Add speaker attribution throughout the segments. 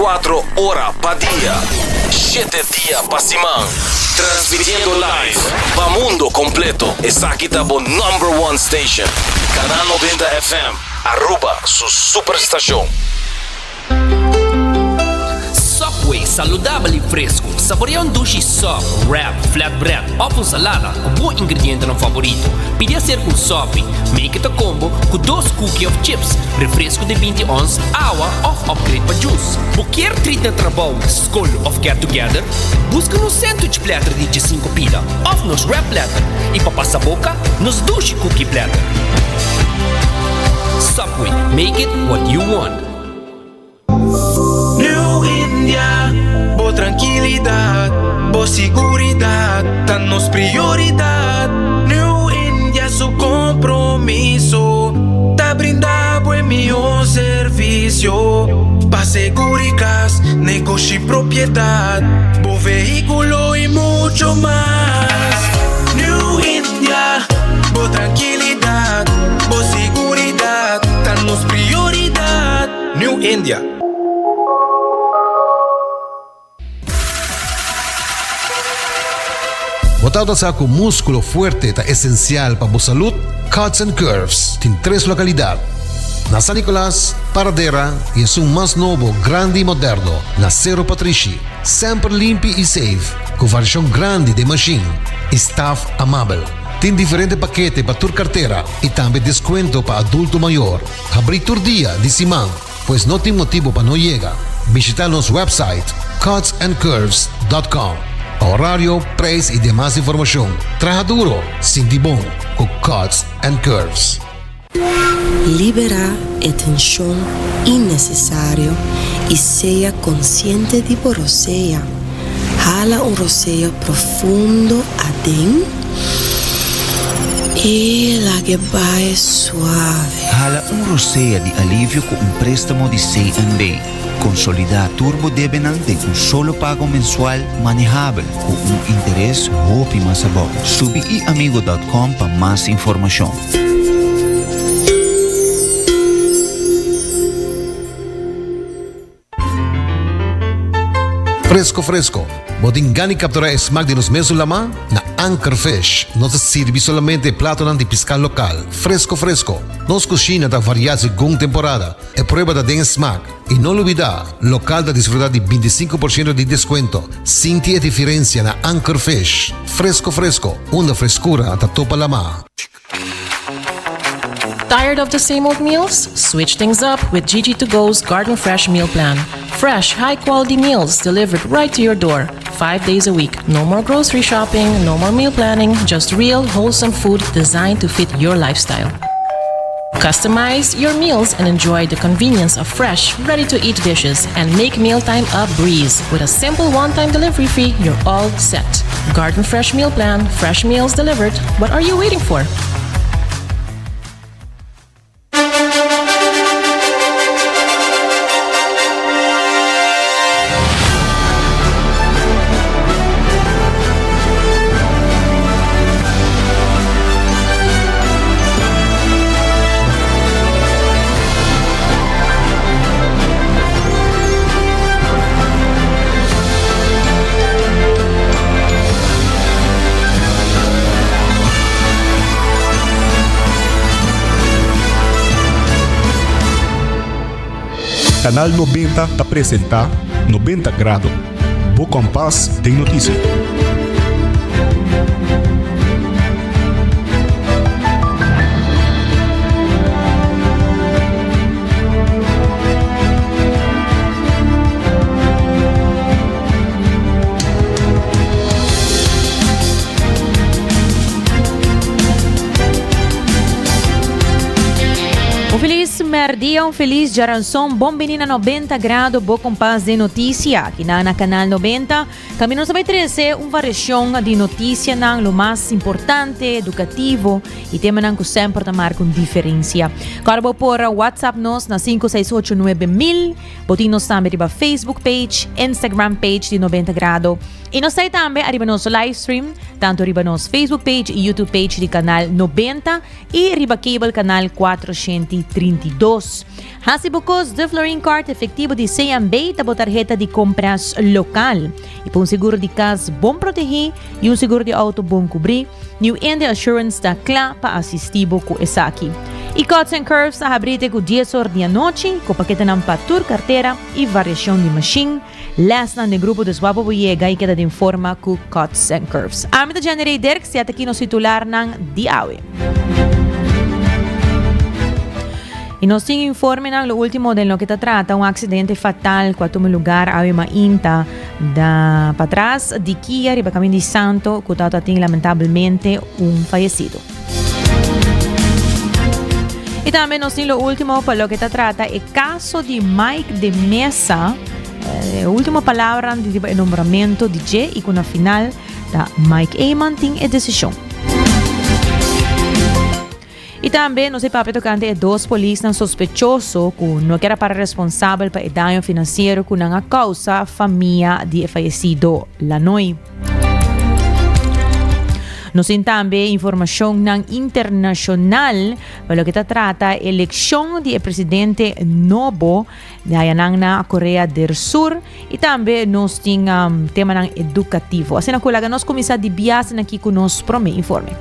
Speaker 1: 24 ora pa dia, shete dia pa siman. Transmitiendo live pa mundo completo. Esaki ta bo number one station. Canal 90 FM, Aruba su superstacion.
Speaker 2: Subway, saludabel y fresco. Saborea un dushi sub, wrap, flatbread of un salada cu bo ingredientenan favorito. Pidi hacer un sopi, make it a combo cu dos cookie of chips, refresco di binti ons, awa of upgrade pa juice. Bo kier treat na trabou, scol of get together? Busca nos sandwich platter di diesinco pida of nos wrap platter y pa pasa boca, nos dushi cookie platter. Subway, make it what you want.
Speaker 3: New India, bo trankilidat, bo siguridat ta nos prioridat. New India su kompromiso ta brinda bo e mihó servisio pa seguri kas, negoshi, propiedat, bo vehíkulo i mucho mas. New India, bo trankilidat, bo siguridat ta nos prioridat. New India.
Speaker 4: Bo tabata sa ku múskulo fuerte ta esensial pa bo salud? Cuts and Curves tin tres lokalidat, na San Nicolas, Paradera i esun mas nobo, grandi i moderno, na Sero Patrishi. Semper limpi i safe, ku variashon grandi den mashin i staf amabel. Tin diferente pakete pa tur kartera i tambe deskuento pa adulto mayor. Habrí tur dia di siman, pues no tin motibu pa no yega. Bishita nos website cutsandcurves dot com pa horario, prijs i demas informashon. Traha duro, sinti bon ku Cuts and Curves.
Speaker 5: Liberá e tenshon innesesario i sea konsiente di bo rosea. Hala un rosea profundo aden i lag'e bai suave.
Speaker 6: Hala un rosea di alivio ku un préstamo di CNB. Konsolidá tur bo debenan den un solo pago mensual manehabel ku un interes hopi mas abou. Subi iamigo dòt kòm pa mas informashon.
Speaker 4: Fresco fresco, bo tin gana di captura e smaak di nos mesun lama? Na Anchor Fish nos ta sirbi solamente e platonan di pisca local, fresco fresco. Nos cushina ta varia segun temporada, e prueba ta den e smaak. Y no lubida, local ta disfruta di bintisinco por ciento di descuento. Sinti e diferencia na Anchor Fish. Fresco fresco, unda frescura ta topa lama.
Speaker 7: Tired of the same old meals? Switch things up with Gigi to Go's Garden Fresh Meal Plan. Fresh, high quality meals delivered right to your door, five days a week. No more grocery shopping, no more meal planning, just real, wholesome food designed to fit your lifestyle. Customize your meals and enjoy the convenience of fresh, ready to eat dishes and make mealtime a breeze. With a simple one time delivery fee, you're all set. Garden Fresh Meal Plan, fresh meals delivered. What are you waiting for?
Speaker 8: Canal 90 ta presenta 90 Grado, bo kompas den noticia.
Speaker 9: Un felis merdia, un felis djaranson, bon bini na 90 Grado, bo kompas den noticia, aki na na Canal 90. Tambe nos ta bai trese un variacion di noticianan, lo mas importante, educativo y temanan cu semper ta marca un diferencia. Corda bo por WhatsApp nos na 568 9000. Bo tin nos tambe riba Facebook page, Instagram page di 90 Grado. Y nos ta tambe ariba nos live stream, tanto riba nos Facebook page y YouTube page di Canal 90 y riba cable canal 432. Hasi bo cos de Florin Card efectivo di CMB ta bo tarjeta di compras local. Y pa un seguro di cas bon protegi y un seguro di auto bon cubri, New India Assurance ta cla pa asisti bo cu esaki. Y Cuts and Curves ta habri te cu 10 or di anochi cu paketenan pa tur cartera y variacion di machine. Lesnan den grupo dus wou bo yega y keda den forma cu Cuts and Curves. Ami ta Jenny Ray Dirks y ata aki nos titularnan di awe. Y nos tin informenan lo ultimo den loke ta trata un accidente fatal cu a tuma lugar awe mainta da patras di Kia riba camin di Santo cu ta tin lamentablemente un fallecido. Y tambe nos tin lo ultimo pa loke ta trata e caso di Mike de Meza. E ultimo palabra di e nombramento di dje y cu na final ta Mike Eman tin e decision. Y tambe nos e papia tocante e dos polisnan sospechoso cu no kier a para responsabel pa e daño financiero cu nan a causa famia di e fallecido Lanoy. Nos tin tambe informacionnan internacional pa loke ta trata eleccion di e presidente nobo di hayanan na Korea del Sur y tambe nos tin um, temanan educativo. Asina cu laga nos cuminsa di bias aki cu nos prome informe.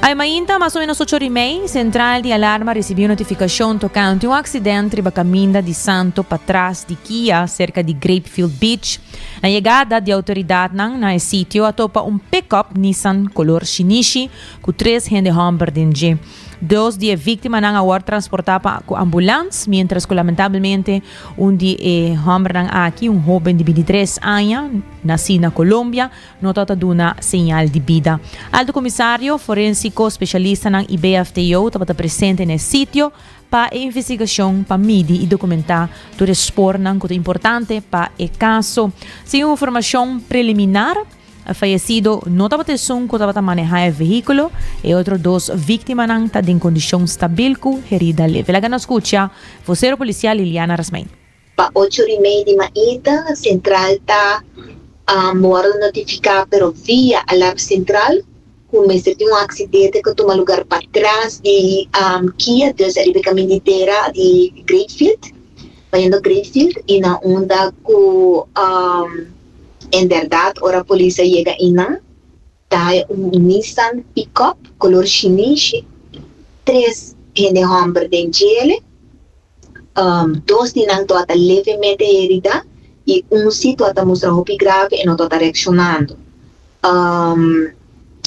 Speaker 9: Ay mainta, mas o menos 8 y mei, central di alarma recibiu notificacion tocante un accidente riba caminda di Santo patras di Kia, cerca di Grapefield Beach. Na yegada di autoridadnan na e sitio a topa un pick-up Nissan color shinishi cu tres hende homber den dje. Dos di e víktimanan a wòrdu transportá pa ku ambulans, miéntras ku lamentablemente un di e hòmbernan aki, un hóben di 23 aña, nasí na Colombia, no tabata duna señal di bida. Alto Komisario, forénsiko, spesialistanan i BFTO tabata presente na e sitio pa e investigashon pa midi i dokumentá tur e spornan ku ta importante pa e kaso. Segun informashon preliminar, E fayesido no tabata esun ku tabata manehá e vehíkulo. E otro dos víktimanan ta den kondishon stabil ku herida leve. Laga nos skucha vosero polisial Liliana Rasmijn.
Speaker 10: Pa ocho ora y mei di mainta, sentral ta wòrdu notifiká pero via alarm sentral ku mester tin un aksidente ku tuma lugar patras di Kia, dus ariba e kamin di tera di Greatfield, bayendo Greatfield y na unda ku. Enbèrdat ora polis a yega einan ta haya un Nissan pickup kolor shinishi, tres hende hòmber den djele, dos di nan tabata levemente herida i un si tabata mustra hopi grave e no tabata reakshonando.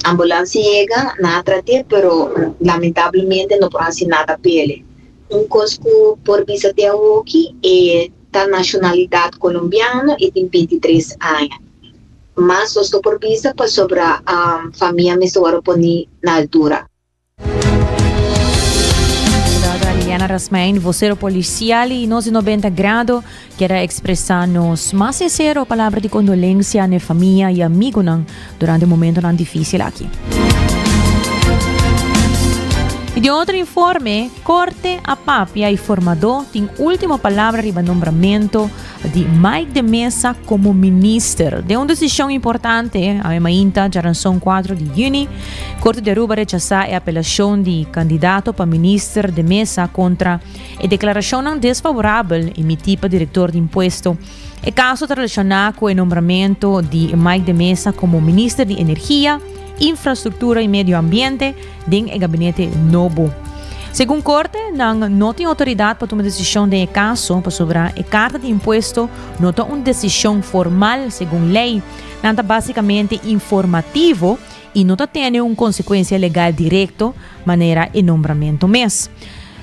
Speaker 10: Ambulans yega, nan a trat'é pero lamentablemente no por hasi nada p'ele. Un kos ku por bisa te awoki e. Ta nashonalidat kolombiano i tin 23 aña. Mas nos no por bisa pasobra famia mester wòrdu poni na altura.
Speaker 9: Dada Liliana Rasmijn, vocero policial y nos di 90 Grado kier a expresa nos mas sincero palabra di condolencia na e famia y amigonan durante e momentonan dificil aki. Y di otro informe, Corte a papia y formadó tin ultimo palabra riba nombramento di Mike de Meza como minister. Den un decision importante, awe mainta djaranson 4 di juni, Corte di Aruba rechasa e apelacion di candidato pa minister de Meza contra e declaracionnan desfavorabel emiti pa director di impuesto. E caso ta relaciona cu e nombramento di Mike de Meza como minister di Energia, Infrastructura y Medio Ambiente den e gabinete nobo. Segun Corte, nan no tin autoridad pa tuma decision den e caso pasobra e carta di impuesto no ta un decision formal segun ley. Nan ta basicamente informativo y no ta tene un consecuencia legal directo manera e nombramento mes.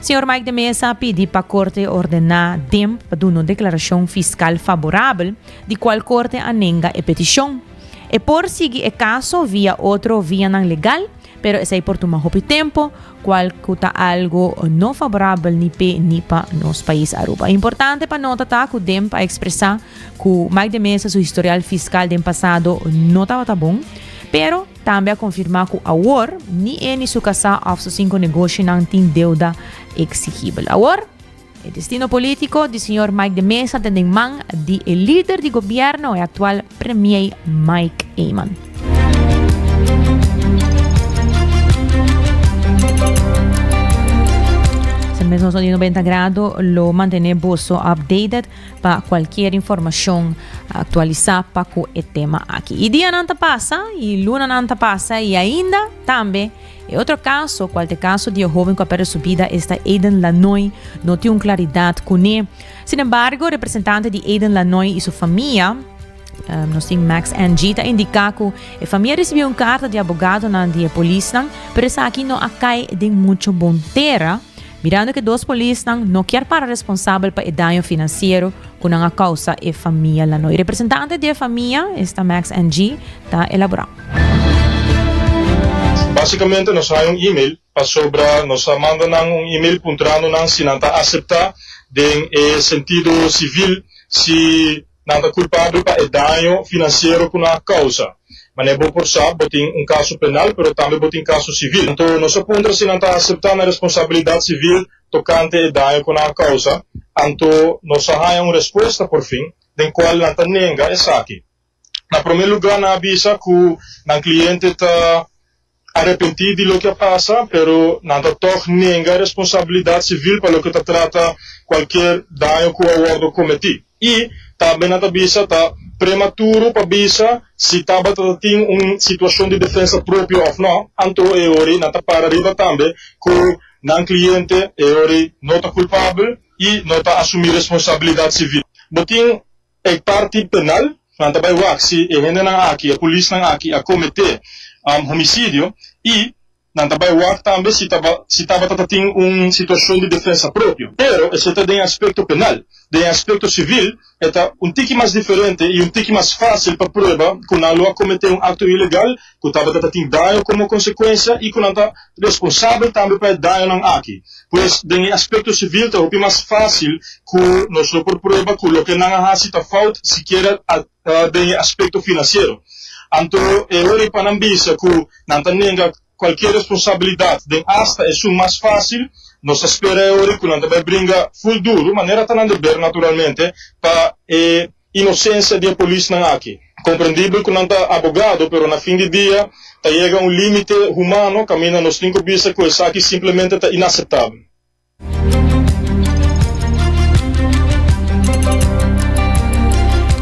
Speaker 9: Señor Mike de Meza a pidi pa Corte ordena DIMP pa duna un declaracion fiscal favorabel, di cual Corte a nenga e peticion. E por sigui e caso via otro vianan legal, pero esey por tuma hopi tempo, cual cu ta algo no favorabel ni p'e ni pa nos pais Aruba. Importante pa nota ta cu DIMP a expresa cu Mike de Meza su historial fiscal den pasado no tabata bon, pero tambe a confirma cu awor ni e ni su casa of su cinco negoshinan tin deuda exigibel. Awor. E destino politico di señor Mike de Meza ta den man di e lider di gobierno, e actual premier Mike Eman. Mesmo di 90 grado lo mantene boso updated pa cualkier informacion actualisa pa cu e tema aki. Y dianan ta pasa y lunanan ta pasa y ainda tambe E otro caso, cual ta e caso di e hoben cu a perde su bida, esta Aiden Lanoy, no tin un claridad cune. Sin embargo, representante di Aiden Lanoy y su famia, nos tin Max NG, ta indica cu e famia ricibi un carta di abogadonan di e polisnan, pero esaki no a cay den mucho bon tera, mirando cu e dos polisnan no kier para responsabel pa e daño financiero cu nan a causa e famia Lanoy. Representante di e famia, esta Max NG, ta elabora.
Speaker 11: Básicamente nos haña un email pasobra nos a manda nan un email puntrando nan si nan ta acepta den e sentido civil si nan ta culpabel pa e daño financiero cu nan a causa. Manera bo por sa bo tin un caso penal pero tambe bo tin caso civil. Anto nos a puntra si nan ta acepta nan responsabilidad civil tocante e daño cu nan a causa. Anto nos a haña un respuesta por fin den cual nan ta nenga esaki. Na promé lugá nan a bisa ku nan kliente ta arepentí di loke a pasa, pero nan ta tòg nenga responsabilidat sivil pa loke ta trata kualkier daño ku a wòrdu kometí. I tambe nan ta bisa ta prematuro pa bisa si tabata ta tin un situashon di defensa propio òf nò, anto e ori nan ta para riba tambe ku nan kliente e ori no ta kulpabel i no ta asumí responsabilidat sivil. Bo tin E parti penal, nan ta bai wak si e hendenan aki, e polisnan aki a kometé homisidio i nan ta bai wak tambe si si tabata ta tin un situashon di defensa propio. Pero esei ta den e aspekto penal. Den e aspekto sivil e ta un tiki mas diferente i un tiki mas fásil pa prueba ku nan lo a kometé un akto ilegal ku tabata ta tin daño komo konsekuensia i ku nan ta responsabel tambe pa e dañonan aki. Pues den e aspekto sivil ta hopi mas fásil ku nos lo por prueba ku loke nan a hasi ta fout sikiera den e aspekto finansiero. Anto e ora ei pa nan bisa ku nan ta nenga kualkier responsabilidat den asta esun mas fásil, nos ta spera e ora ei ku nan ta bai bringa ful duru, manera ta nan deber naturalmente, pa e Inosensia di e polisnan aki. Komprendibel ku nan ta abogado, pero na fin di dia ta yega un límite humano kaminda nos tin ku bisa ku esaki simplemente ta inaseptabel.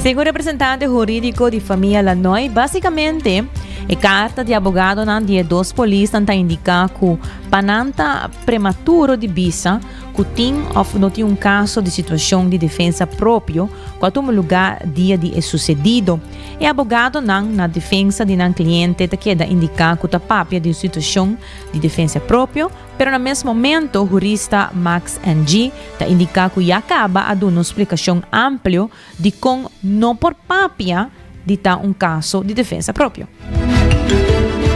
Speaker 9: Segun representante hurídiko di famia Lanoy, básikamente e karta di abogadonan di e dos polisnan ta indiká ku pa nan ta prematuro di bisa ku tin òf no tin un kaso di situashon di defensa propio ku a tuma lugá dia di e susedido. E abogadonan na defensa di nan kliente ta keda indiká ku ta papia di un situashon di defensa propio, pero na mes momento hurista Max NG. ta indiká ku ya kaba a duna un splikashon amplio Dikon no por papia di ta un kaso di defensa propio?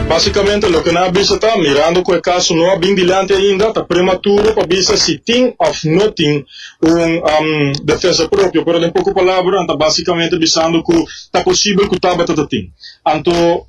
Speaker 11: Básikamente loke nan a bisa ta, mirando ku e kaso no a bin dilanti ainda, ta prematuro pa bisa si tin òf no tin un defensa propio. Pero den poko palabra nan ta básikamente bisando ku ta posibel ku tabata ta tin. Anto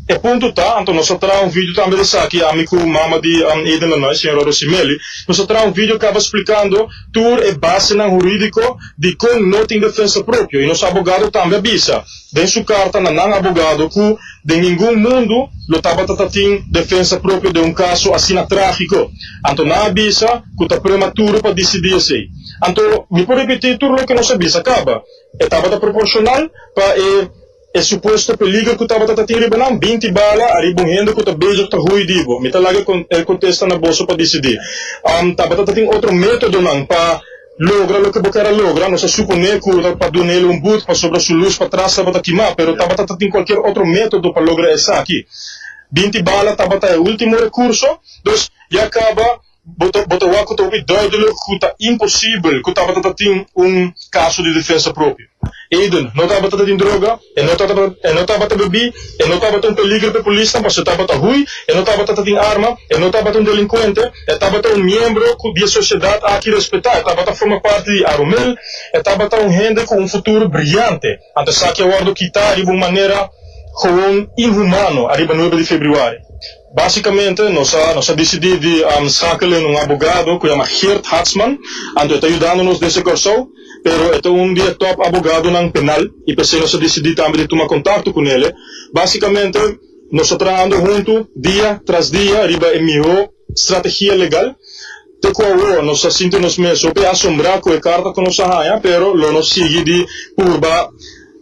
Speaker 11: e punto ta, anto nos a traha un video tambe di esaki, ami ku mama di Eden Lanoy, señora Rosimely, nos a traha un video kaba splikando tur e basenan hurídiko dikon no tin defensa propio i nos abogado tambe a bisa den su karta na nan abogado ku den ningun mundu lo tabata ta tin defensa propio den un kaso asina trágiko. Anto nan a bisa ku ta prematuro pa disidí esei. Anto mi por ripití tur loke nos a bisa kaba. E tabata proporshonal pa e. E supuesto peliger ku tabata ta tin riba nan, 20 bala ariba un hende ku ta bezig ta hui di bo. Mi ta laga e kontesta na boso pa disidí. Tabata ta tin otro métodonan pa logra loke bo ker a logra. Nos a suponé ku ta pa dun'el un but pasobra su lus patras tabata kimá, pero tabata ta tin kualkier otro método pa logra esaki. 20 bala tabata e último rekurso. Dus, ya kaba Bo ta bo ta wak ku ta hopi duidelijk ku ta imposibel ku tabata ta tin un kaso di defensa propio. Aiden no tabata ta tin droga, e no tabata e no tabata bebí, e no tabata un peliger pa e polisnan pasobra e tabata hui, e no tabata ta tin arma, e no tabata un delinkuente, e tabata un miembro ku di e sosiedat aki respetá, e tabata forma parti di Arumel, e tabata un hende ku un futuro briante. Anto esaki a wòrdu kitá riba un manera gewoon inhumano ariba nuebe di febrüari. Básicamente nos a nos a disidí di schakelen un abogado ku yama Geert Hatsman, anto e ta yudando nos desde Kòrsou, pero e ta un di e tòp abogadonan penal i p'esei nos a disidí tambe di tuma kontakto ku nele. Básicamente nos ta trahando huntu dia tras dia riba e mihó strategia legal. Te ku awor nos ta sinti nos mes hopi asombrá ku e karta ku nos a haña, pero lo nos sigui di purba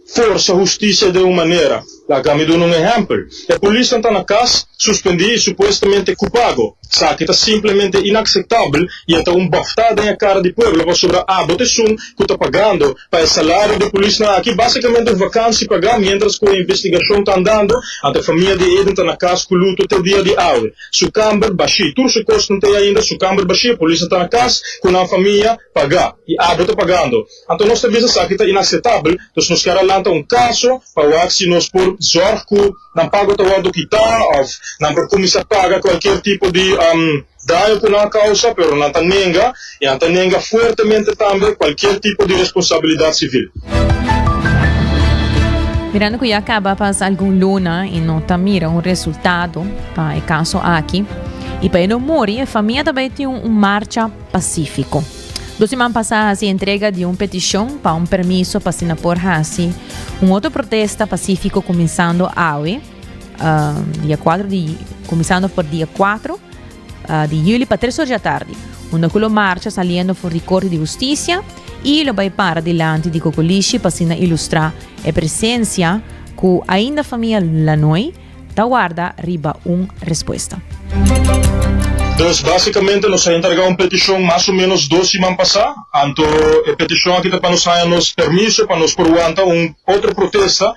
Speaker 11: forsa hustisia den un manera. Laga mi duna un ehèmpel. E polisnan ta na kas, suspendí i supuestamente ku pago. Esaki ta simplemente inakseptabel i e ta un bòftá den e kara di pueblo pasobra abo ta esun ku ta pagando pa e salario di e polisnan aki, básikamente un vakansi pagá miéntras ku e investigashon ta andando, anto e famia di Eden ta na kas ku luto te dia di awe. Su kamber bashí. Tur su kosnan ta ei ainda, su kamber bashí, e polisnan ta na kas ku nan famia pagá i abo ta pagando. Anto nos ta bisa esaki ta inakseptabel, dus nos kier a lanta un kaso pa wak si nos por zòrg ku nan pago ta wòrdu kitá òf nan por kuminsá paga kualkier tipo di daño ku nan a kousa, pero nan ta nenga i nan ta nenga fuertemente tambe kualkier tipo di responsabilidat sivil.
Speaker 9: Mirando ku ya kaba pasa algun luna i no ta mira un resultado pa e kaso aki i pa e no muri e famia ta bai tin un marcha pasífiko. Dos siman pasá hasi entrega di un petishon pa un permiso pa asina por hasi un otro protesta pasífiko kuminsando awe, dia kuatro di kuminsando for dia kuatro di juli pa tres or di atardi, unda ku lo marcha saliendo for di Korte di Hustisia i lo bai para dilanti di Kokolishi pa asina ilustrá e presensia ku ainda famia Lanoy ta warda riba un respuesta.
Speaker 11: Dus básikamente nos a entregá un petishon mas o ménos dos siman pasá, anto e petishon aki ta pa nos haña nos permiso pa nos por wanta un otro protesta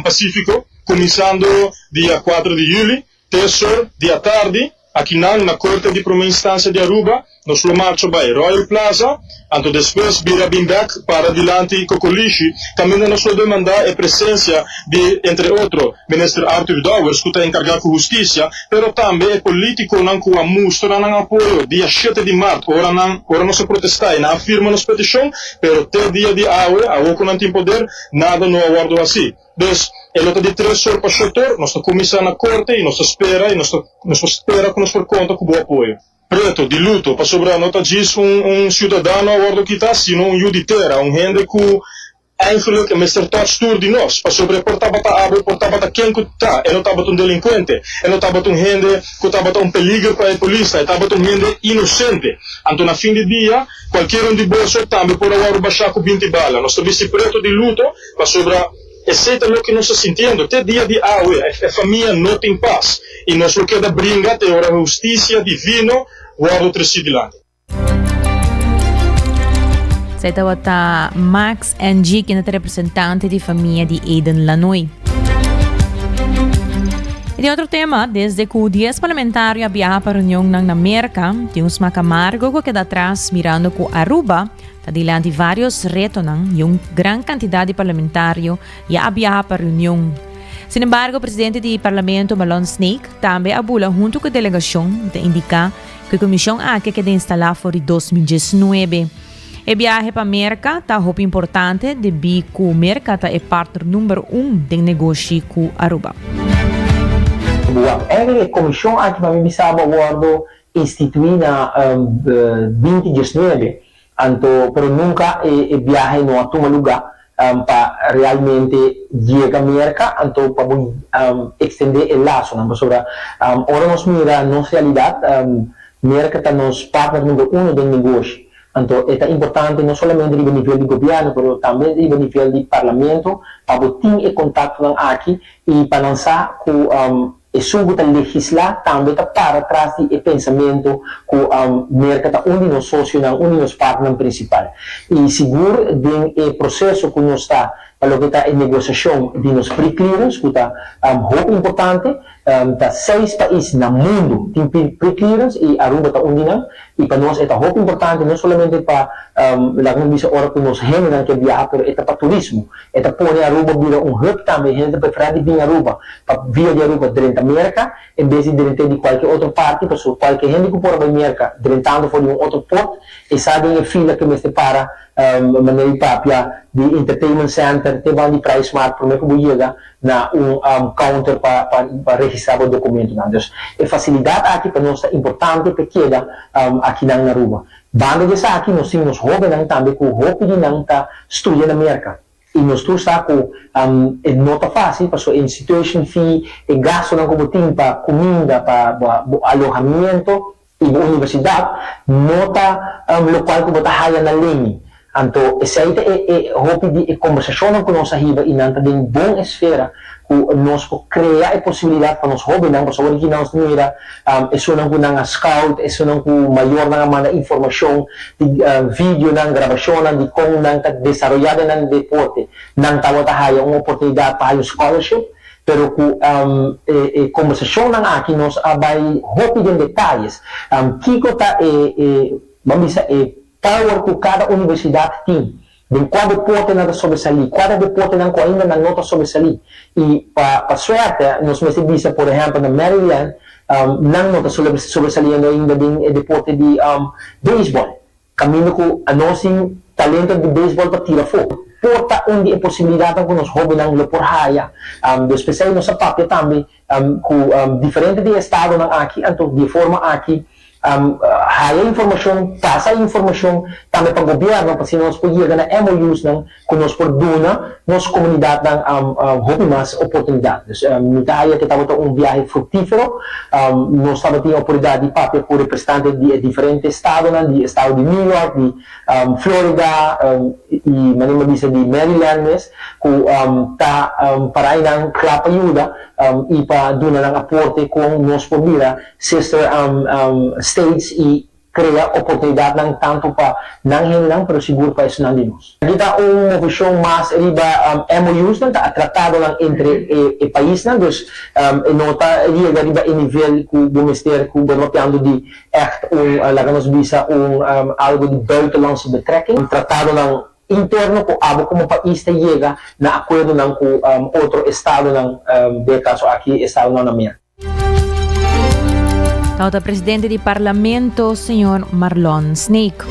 Speaker 11: pasífiko kuminsando dia kuater di yüli te or di atardi akinan na Korte di Promé Instansia di Aruba. Nos lo marcha bai Royal Plaza, anto despues bira bin bek para dilanti Cocolishi, kaminda nos lo demandá e presensia di, entre otro, Minister Arthur Dowers ku ta enkargá ku hustisia, pero tambe e polítikonan ku a mustra nan apoyo dia shete di mart ora nan ora nos a protestá i nan a firma nos petishon, pero te dia di awe, awor ku nan tin poder, nada no a wòrdu hasí. Dus, e lo ta di tres or pa shòt or, nos ta kuminsá na korte i nos ta spera i nos ta nos por spera ku nos por konta ku bo apoyo. Preto, di luto, pasobra no ta djis un un ciudadano a wordo kita, sino un yu di tera, un hende cu eigenlijk e mester touch tur di nos, pasobra e por tabata abo, e por tabata ken cu ta, e no tabata un delincuente, e no tabata un hende cu tabata un peliger pa e polisnan, e tabata un hende inocente. Anto na fin di dia, cualkier un di boso tambe por a wordo basha cu binti bala. Nos ta bisti preto di luto, pasobra. Esei ta loke nos ta sintiendo te dia di awe, e famia no tin pas i nos lo keda bringa te ora hustisia divino wòrdu tresí dilanti.
Speaker 9: Esei tabata Max NG. kende ta representante di famia di Eden Lanoy. I den otro tema, desde ku dies parlamentario a biaha pa reunionnan na Merka, tin un smak amargo ku a keda atras mirando ku Aruba Ta dilanti varios retonan y un gran cantidad di parlamentario ya a biaha pa reunion. Sin embargo, presidente di Parlamento Malon Snake tambe a bula hunto cu e delegacion y ta indica cu e comision aki a keda instala for di 2019. E biahe pa Merca ta hopi importante debi cu Merca ta e partner number un den negoshi cu Aruba.
Speaker 12: Buak, Eigenlijk e comision aki pa mi bisa bo a wordo institui na binti diesnuebe, Anto, pero nunca e e biahe no a tuma luga pa realmente yega Merca, anto pa bo extende e lasonan, pasobra ora nos mira nos realidad, Merca ta nos partner number uno den negoshi, anto e ta importante no solamente riba nivel di gobierno, pero tambe riba nivel di parlamento pa bo tin e contactonan aki y pa nan sa cu Esun ku ta legislá tambe ta para tras di e pensamentu ku Merka ta un di nos sosionan, un di nos partnernan prinsipal. I sigur den e proseso ku nos ta pa loke ta e negosiashon di nos pre-clearance ku ta hopi importante, ta seis pais na mundu tin pre-clearance i Aruba ta un di nan. I pa nos e ta hopi importante no solamente pa laga nos bisa ora ku nos hendenan ke biaha pero e ta pa turismo. E ta pone Aruba bira un hub tambe, hende ta preferá di bin Aruba pa via di Aruba drenta Merka en bes di drent'é di kualke otro parti, pasobra kualke hende ku por a bai Merka drentando for di un otro port e sa den e fila ku e mester para. Manera di papia di Entertainment Center te ban di PriceSmart prome ku bo yega na un counter pa pa registra bo documentonan. Dus e facilidad aki pa nos ta importante pa e keda akinan na Aruba. Banda di esaki nos tin nos hobennan tambe ku hopi di nan ta studia na Merka y nos tur sa ku e no ta facil pasobra e institution fee, e gastonan ku bo tin pa cuminda, pa bo alohamiento, I bo universidat no ta lokual ku bo ta haya na leni. Anto esei ta e e hopi di e kombersashonnan ku nos a hiba i nan ta den bon esfera ku nos por krea e posibilidat pa nos hóbennan, pasobra awor aki nos ta mira esunnan ku nan a scout, esunnan ku mayornan a manda informashon di videonan, grabashonnan di kon nan ta desaroyá den nan deporte, nan tabata haya un oportunidat pa haya un scholarship. Pero ku e kombersashonnan aki nos a bai hopi den detayes. Kiko ta e e ban bisa e power ku kada universidat tin? Den kua deporte nan ta sobresalí? Kua ta deportenan ku ainda nan no ta sobresalí? I pa pa suerte nos mester bisa por ehèmpel na Maryland nan no ta sobresaliendo ainda den e deporte di beisbòl. Kaminda ku anos tin talento di beisbòl pa tira afó, por ta un di e posibilidatnan ku nos hóbennan lo por haya. Dus p'esei nos a papia tambe ku diferente di e estadonan aki, anto di e forma aki haya informashon, pasa e informashon tambe pa gobièrnu pa asina nos por yega na MOUsnan ku nos por duna nos komunidatnan hopi mas oportunidat. Dus mi ta haya ku tabata un biahe fruktífero. Nos tabatin e oportunidat di papia ku representante di e diferente estadonan, di estado di New York, di Florida i manera mi a bisa di Maryland mes, ku ta para einan kla pa yuda i pa duna nan aporte kon nos por bira sister states i Crea oportunidadnan tanto pa nan hendenan pero sigur pa esunnan di nos. Aki ta un movecion mas riba MOUsnan, ta tratadonan entre e paisnan, dus e no ta yega riba e nivel cu bo mester cu bo ta papiando di echt un, laga nos bisa un algo di buitenlandse betrekking, tratadonan interno cu abo como pais ta yega na acuerdonan cu otro estadonan, den e caso aki estadonan na Merca.
Speaker 9: Tabata presidente di Parlamento, señor Marlon Sneek.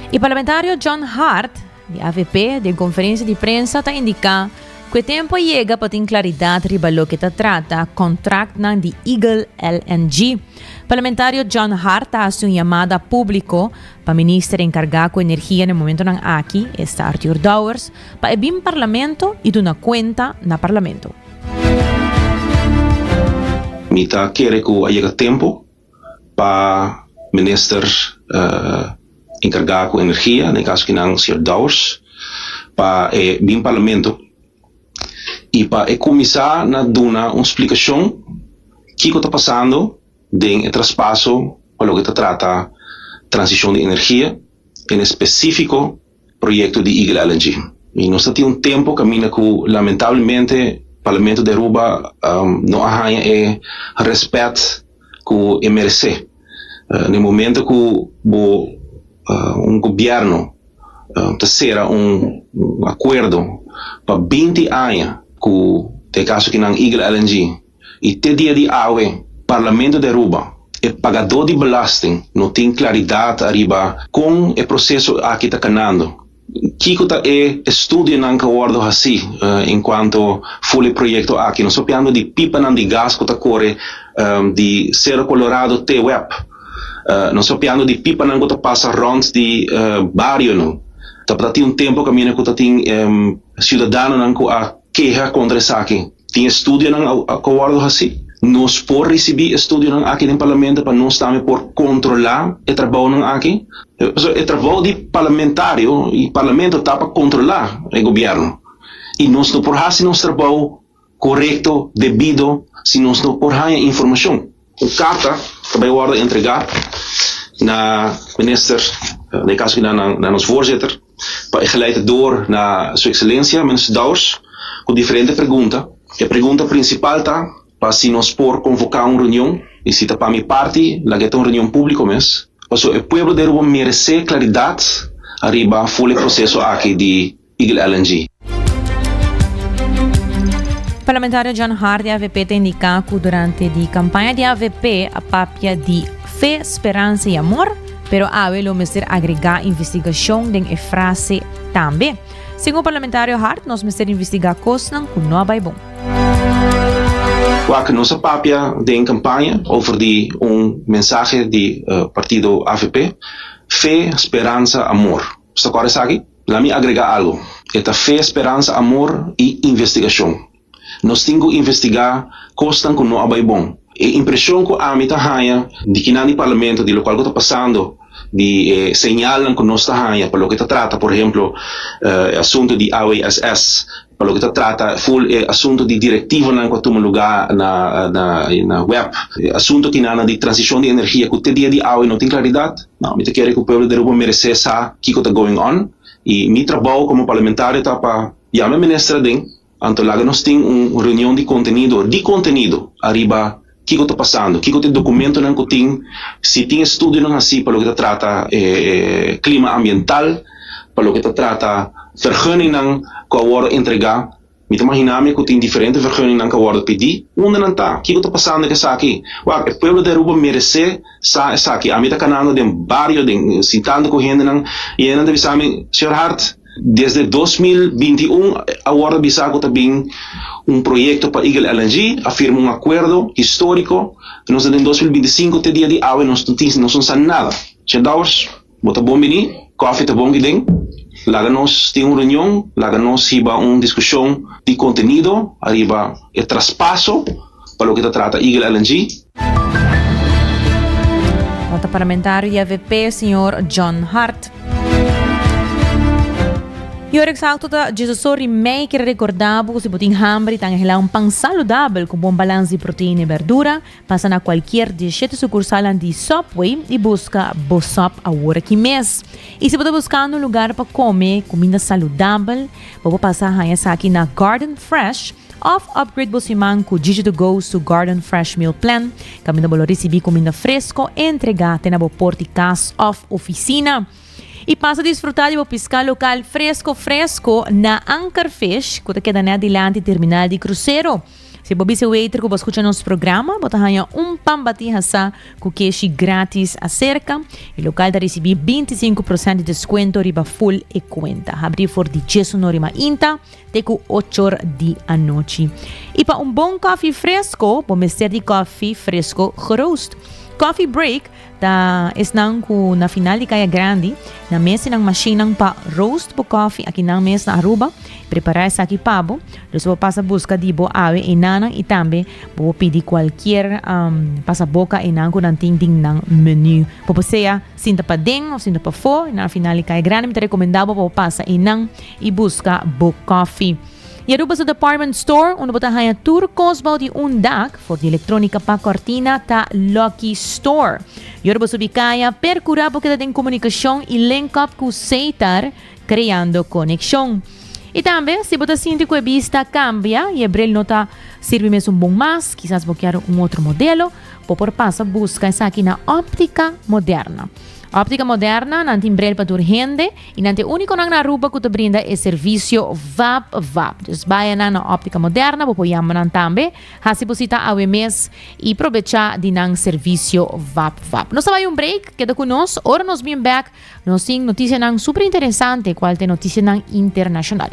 Speaker 9: Y parlamentario John Hart, di AVP, den conferencia di prensa ta indica cu e tempo a yega pa tin claridad riba loke ta trata contractnan di Eagle LNG. Parlamentario John Hart ta haci un yamada publico pa minister encarga cu energia na e momentonan aki, esta Arthur Dowers, pa e bin Parlamento y duna cuenta na Parlamento.
Speaker 13: Mi ta kere ku a yega tempu pa minister enkargá ku energia, den e kaso kinan señor Dowers, pa e bin Parlamento i pa e kuminsá na duna un splikashon kiko ta pasando den e traspaso pa loke ta trata transishon di energia, en espesífiko proyecto di Eagle LNG. Y nos ta tin un tempo caminda cu lamentablemente Parlamento di Aruba no a haña e respet cu e merece. Na e momento cu bo un gobierno ta cera un acuerdo pa binti aña cu den e caso akinan Eagle LNG, I te dia di awe, Parlamento di Aruba, e pagadó di belasting, no tin klaridat ariba kon e proseso aki ta kanando. Kiko ta e estudionan ku a wòrdu hasí en kuanto ful e proyekto aki? Nos papiando di pipanan di gas ku ta kore di Cerro Colorado te web. Nos papiando di pipanan ku ta pasa rònt di barionan. Tabata tin un tempu kaminda ku ta tin siudadanonan ku a keha kontra esaki. Tin estudionan ku a wòrdu hasí. Nos por risibí estudionan aki den Parlamento pa nos tambe por kontrolá e trabounan aki? Pasobra e trabou di parlamentario i Parlamento ta pa kontrolá e gobièrnu. I nos no por hasi nos trabou korekto, debido, si nos no por haña informashon. Un karta ta bai wòrdu entregá na minister, den e kaso aki na nos voorzitter, pa e geleide door na Su Excelencia Minister Dowers ku diferente pregunta. E pregunta prinsipal ta pa si nos por konvoká un reunion i si ta pa mi parti laga e ta un reunion públiko mes, pasobra e pueblo di Aruba meresé klaridat ariba ful e proseso aki di Eagle LNG.
Speaker 9: Parlamentario John Hart di avp ta indiká ku durante di kampaña di avp a papia di fe, speransa i amor. Pero awe lo mester agregá investigashon den e frase tambe. Segun parlamentario Hart nos mester investigá kosnan ku no a bai bon.
Speaker 13: Wak nos a papia den campaña over di un mensahe di partido avp, Fe, Speransa, Amor. Bo ta corda esaki? La mi agrega algo. E ta Fe, Speransa, Amor y Investigacion. Nos tin cu investiga cosnan cu no a bay bon. E impresion cu ami ta haña di kinan di Parlamento, di locual cu ta pasando, di e señalnan cu nos ta haña pa loke ta trata, por ehemplo, e asunto di AWSS, pa loke ta trata full e asunto di directivanan cu a tuma luga na na web, e asunto kinan di transicion di energia cu te dia di awe no tin claridad. No, mi ta kere cu pueblo di Aruba merece sa kico ta going on y mi trabao como parlamentario ta pa yama e minister aden, Anto laga nos tin un reunion di contenido, di contenido, ariba kico ta pasando, kico ta e documentonan cu tin, si tin estudionan haci pa loke ta trata e clima ambiental, pa loke ta trata vergunningnan cu a wordo entrega. Mi ta magina mi cu tin diferente vergunningnan cu a wordo pidi. Unda nan ta? Kico ta pasando cu esaki? Wak, e pueblo di Aruba merece sa esaki. Ami ta canando den bario, den sintando cu hendenan y hendenan ta bisa mi, Señor Hart, Desde 2021 a wordo bisa cu ta bin un proyecto pa Eagle LNG, a firma un acuerdo historico, nos ta den 2025 te dia di awe nos no tin nos no sa nada. Señor Dowers, bo ta bon bini, koffie ta bon kiden, laga nos tin un reunion, laga nos hiba un discusion di contenido ariba e traspaso pa loke ta trata Eagle LNG.
Speaker 9: Nota parlamentario di avp, señor John Hart. Y ora exacto ta Jesus ori mei kier recorda bo cu si bo tin hamber y ta anhela un pan saludabel cu bon balans di proteina y berdura, pasa na cualkier di e shete sucursalnan di Subway y busca bo sub awor aki mes. Y si bo ta buscando un lugar pa come cuminda saludabel, bo por pasa haña esaki na Garden Fresh, Of upgrade bo siman ku Gigi to Go su Garden Fresh Meal Plan, kaminda bo lo risibí kuminda fresko entregá te na bo port di kas of ofisina. I pasa disfrutá di bo piská lokal fresko fresko na Anchor Fish ku ta keda nèt dilanti terminal di krusero. Si bo bisa e waiter ku bo a skucha nos programa, bo ta haña un pan batí hasá ku keshi grátis aserka. E lokal ta risibí 25 prosènt di deskuento riba full e kuenta. Habrí for di djes un ora mainta. te ku ochor di anochi. I pa un bon koffie fresco, bo mester di koffie fresco geroost. Coffee Break ta esnan ku na final di Kaya Grandi, nan mes tin nan mashinnan pa roast bo koffie aki nan mes na Aruba, prepara esaki pa bo. Dus bo pasa buska di bo awe enanan i tambe bo por pidi kualkier pasaboka enan ku nan tin den nan menu. Bo por sea sinta paden of sinta pafó, na final di Kaya Grandi mi ta rekomendá bo pa bo pasa einan. i buska bo koffie. I Aruba su department store unda bo ta haña tur kos bou di un dak, for di elektronika pa kortina, ta Lucky Store. I ora bo subi kaya, perkura bo keda den komunikashon i link up ku Seitar, kreando konekshon. I tambe, si bo ta sinti ku e bista kambia i e bril no ta sirbi mesun bon mas, kisas bo kier un otro modelo, bo por pasa buska esaki na Optica Moderna. Optica Moderna, nan tin bril pa tur hende. I nan ta e únikonan na Aruba ku ta brinda e servisio Vap Vap. Dus baya nan na Óptica Moderna, bo por yama nan tambe. Hasi bo sita awe mes i probechá di nan servisio Vap Vap. Nos ta bai un break, keda ku nos. Ora nos bin bèk, nos tin notisianan super interesante, kual ta e notisianan internashonal.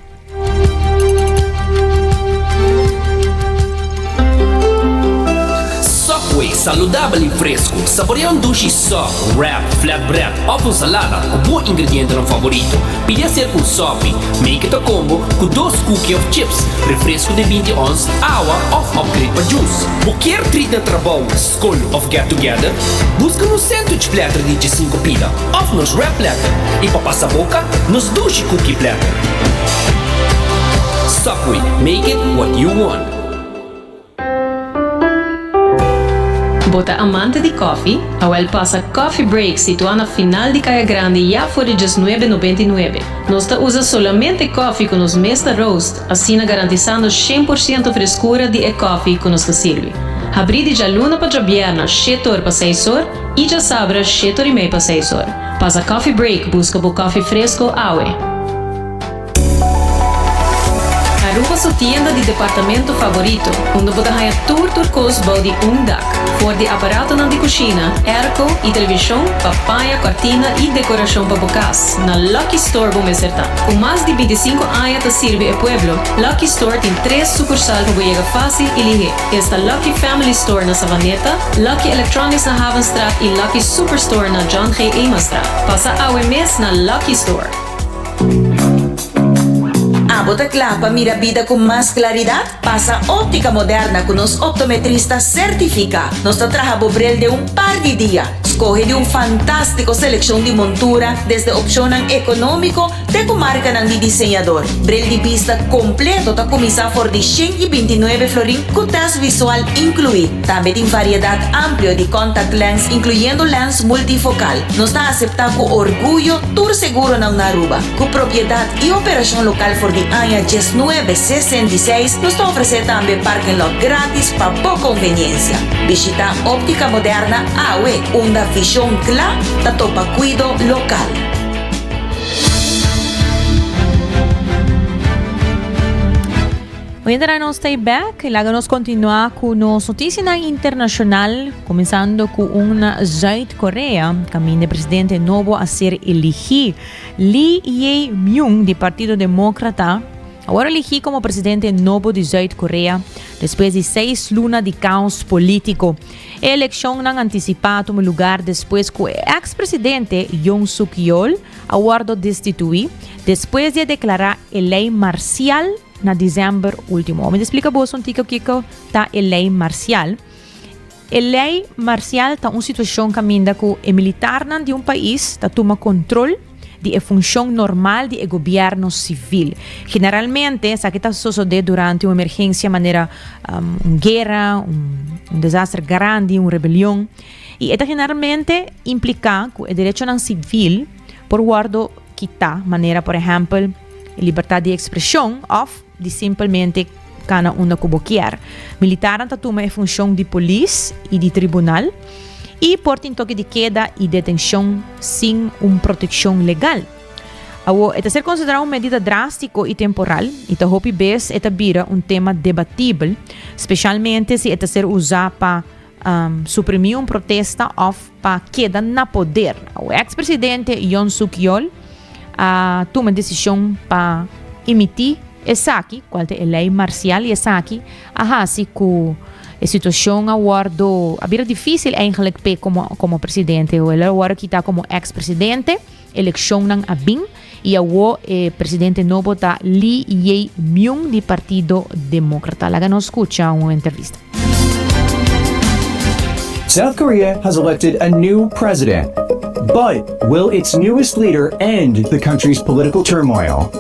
Speaker 2: Subway, saludabel y fresco. Saborea un dushi sub, wrap, flatbread of un salada cu bo ingredientenan favorito. Pidi hacer un sopi, make it a combo cu dos cookie of chips, refresco di binti ons, awa of upgrade pa juice. Bo kier treat na trabou, scol of get together? Busca nos sandwich platter di djesinco pida of nos wrap platter y pa pasa boca, nos dushi cookie platter. Subway, make it what you want.
Speaker 7: Bo ta amante di koffie? Awel pasa Coffee Break situá na final di Kaya Grandi ya for di 1999. Nos ta usa solamente koffie ku nos mes ta roast, asina garantisando 100% freskura di e koffie ku nos ta sirbi. Habrí di djaluna pa djabierna shete or pa seis or i djasabra shete or i mei pa seis or. Pasa Coffee Break buska bo koffie fresko awe.
Speaker 14: Aruba su tienda di departamento favorito, unda bo ta haña tur tur kos bou di un dak. For di aparatonan di kushina, airco y televishon pa paña, kortina y dekorashon pa bo kas, na Lucky Store bo mester ta. Ku mas di bintisinko aña ta sirbi e pueblo, Lucky Store tin tres sukursal pa bo yega fásil y lihé. Esta Lucky Family Store na Savaneta, Lucky Electronics na Havenstraat y Lucky Superstore na John G. Emanstraat. Pasa awe mes na Lucky Store.
Speaker 15: Abo ta kla pa mira bida ku mas klaridat? Pasa Óptica Moderna ku nos optometrista sertifiká. Nos ta traha bo bril den un par di dia. Skohe di un fantástiko selekshon di montura, desde opshonnan ekonómiko te ku markanan di diseñador. Bril di bista kompleto ta kuminsá for di 129 florin ku tèst visual inkluí. Tambe tin variedat amplio di contact lens inkluyendo lens multifokal. Nos ta aseptá ku orguyo tur seguronan na Aruba. Ku propiedat i operashon lokal for di aña diesnuebe 66, nos ta ofresé tambe parking lot grátis pa bo konveniensia. Bishitá Óptica Moderna awe, unda vishon kla ta topa kuido lokal.
Speaker 9: Hoy nos ta back y laga nos continua cu nos noticianan internacional, comenzando cu un Zuid-Korea, caminda presidente nobo a ser eligi. Lee Jae-myung di Partido Demócrata a wòrdu eligí komo presidente nobo di Zuid Korea despues di seis luna di kaos polítiko. E elekshonnan antisipá a tuma lugar despues ku e eks presidente Yoon Suk Yeol a wòrdu destituí despues di a deklará e lei marsial na desèmber último. Mi ta splika boso un tiko kiko ta e lei marsial. E lei marsial ta un situashon kaminda ku e militarnan di un pais ta tuma kontrol di e funshon normal di e gobièrnu sivil. Generalmente esaki ta sosodé durante un emergensia manera un guera, un desaster grandi, un rebelion. I e ta generalmente impliká ku e derechonan sivil por wòrdu kitá, manera por ehèmpel e libertat di ekspreshon òf di simpelmente kana unda ku bo kier. Militarnan ta tuma e funshon di polis i di tribunal i por tin toke di keda i detenshon sin un protekshon legal. Awor, e ta ser konsiderá un medida drástiko i temporal i ta hopi bes e ta bira un tema debatibel, speshalmente si e ta ser usá pa suprimí un protesta òf pa keda na poder. Awor, eks presidente Yoon Suk Yeol a tuma desishon pa emití esaki, kual ta e lei marsial, i esaki a hasi ku e situashon a wòrdu, a bira difísil eigenlijk p'e komo komo presidente. El a wòrdu kitá komo eks presidente, elekshonnan a bin i awor e presidente nobo ta Lee Jae-myung di Partido Demókrata. Laga nos skucha un entrevista.
Speaker 16: South Korea has elected a new president. But will its newest leader end the country's political turmoil?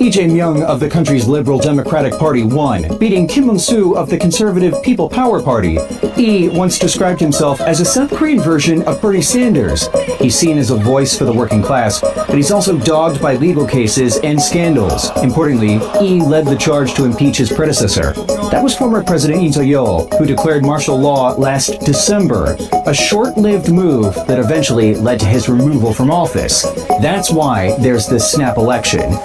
Speaker 16: Lee Jae-myung of the country's Liberal Democratic Party won, beating Kim Eun-soo of the Conservative People Power Party. Lee once described himself as a South Korean version of Bernie Sanders. He's seen as a voice for the working class, but he's also dogged by legal cases and scandals. Importantly, Lee led the charge to impeach his predecessor. That was former President Yoon Suk-yeol, who declared martial law last December, a short-lived move that eventually led to his removal from office. That's why there's this snap election.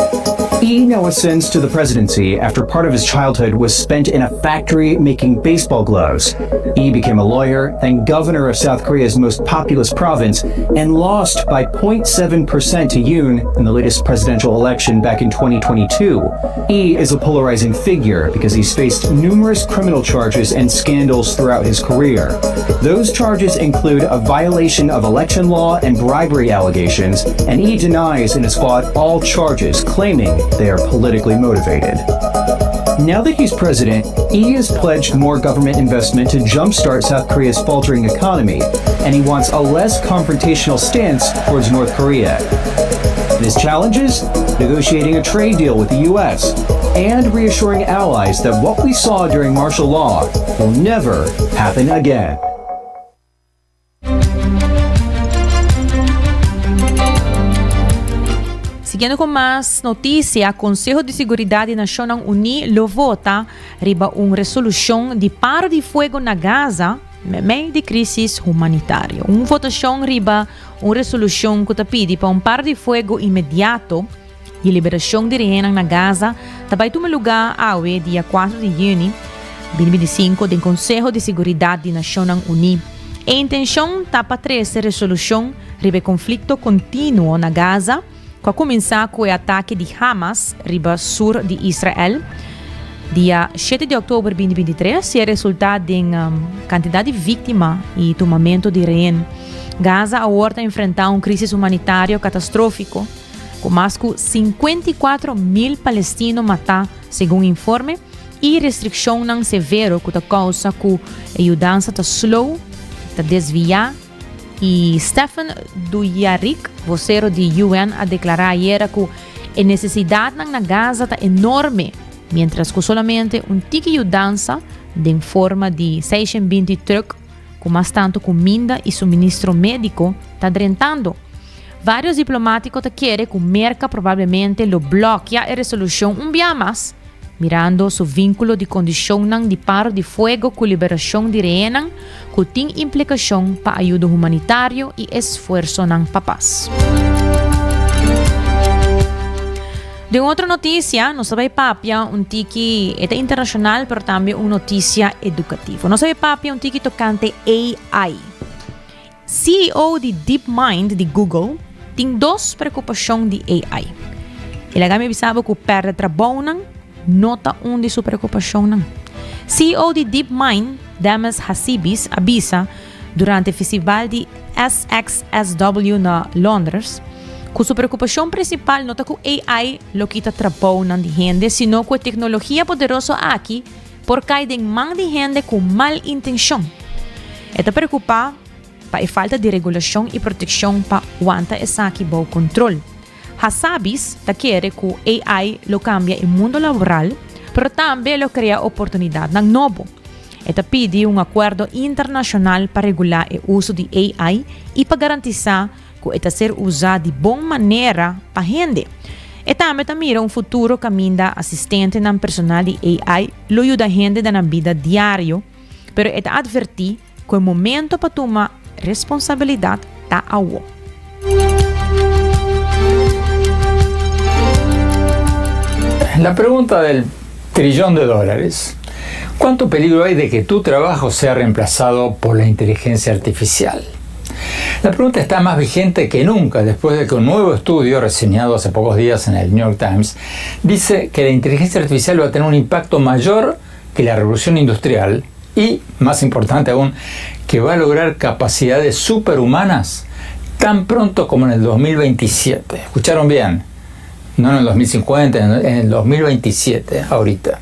Speaker 16: Lee now ascends to the presidency after part of his childhood was spent in a factory making baseball gloves. Lee became a lawyer, then governor of South Korea's most populous province, and lost by 0.7% to Yoon in the latest presidential election back in 2022. Lee is a polarizing figure because he's faced numerous criminal charges and scandals throughout his career. Those charges include a violation of election law and bribery allegations, and he denies and has fought all charges, claiming they are politically motivated. Now that he's president, Lee has pledged more government investment to jumpstart South Korea's faltering economy, and he wants a less confrontational stance towards North Korea. His challenges? Negotiating a trade deal with the U.S. and reassuring allies that what we saw during martial law will never happen again.
Speaker 9: Siguiendo cu mas noticia, Conseho di Siguridad di Nacionnan Uni lo vota riba un resolucion di paro di fuego na Gaza memey di crisis humanitario. Un votacion riba un resolucion cu ta pidi pa un paro di fuego inmediato. Di liberashon di rehennan na Gaza ta bai tuma lugá awe dia kuater di yüni 2025 den Konseho di Siguridat di Nashonnan Uní. E intenshon ta pa trese resolushon riba e konflikto kontinuo na Gaza ku a kuminsá ku e atake di Hamas riba sur di Israel dia shete di òktober 2023 i a resultá den kantidat di víktima i tumamentu di rehen. Gaza awor ta enfrentá un krísis humanitario katastrófiko. ku mas ku 54 mil palestino matá segun informe i restrikshonnan severo ku ta kousa ku e yudansa ta slow, ta desviá i Stephen Dujarric, vosero di UN a deklará ayera ku e nesesidatnan na Gaza ta enorme, miéntras ku solamente un tiki yudansa den forma di 620 trùk ku mas tantu kuminda i suministro médiko ta drentando. Vários diplomátiko ta kere ku Merka probablemente lo blòkia e resolushon un bia mas, mirando su vínkulo di kondishonnan di paro di fuego ku liberashon di rehennan ku tin implikashon pa ayudo humanitario i esfuersonan pa pas. Den otro notisia, nos ta bai papia un tiki, e ta internashonal pero tambe un notisia edukativo. Nos ta bai papia un tiki tokante AI. CEO di DeepMind di Google tin dos preokupashon di AI. E laga mi bisa bo ku pèrdè trabounan no ta un di su preokupashonnan. CEO di DeepMind, Demis Hassibis, a bisa durante festival di SXSW na Londres ku su preokupashon prinsipal no ta ku AI lo kita trabounan di hende, sino ku e teknologia poderoso aki por kai den man di hende ku mal intenshon. E ta preokupá pa e falta di regulashon i protekshon pa wanta esaki bou kontrol. Hassabis ta kere ku AI lo kambia e mundu laboral, pero tambe lo krea oportunidatnan nobo. E ta pidi un akuerdo internashonal pa regulá e uso di AI i pa garantisá ku e ta ser usá di bon manera pa hende. E tambe ta mira un futuro kaminda asistentenan personal di AI lo yuda hende den nan bida diario, pero e ta atvertí ku e momento pa tuma responsabilidat ta awo.
Speaker 17: La pregunta del trillón de dólares. ¿Cuánto peligro hay de que tu trabajo sea reemplazado por la inteligencia artificial? La pregunta está más vigente que nunca después de que un nuevo estudio reseñado hace pocos días en el New York Times dice que la inteligencia artificial va a tener un impacto mayor que la revolución industrial y, más importante aún, que va a lograr capacidades superhumanas tan pronto como en el 2027. ¿Escucharon bien? No en el 2050, en el 2027, ahorita.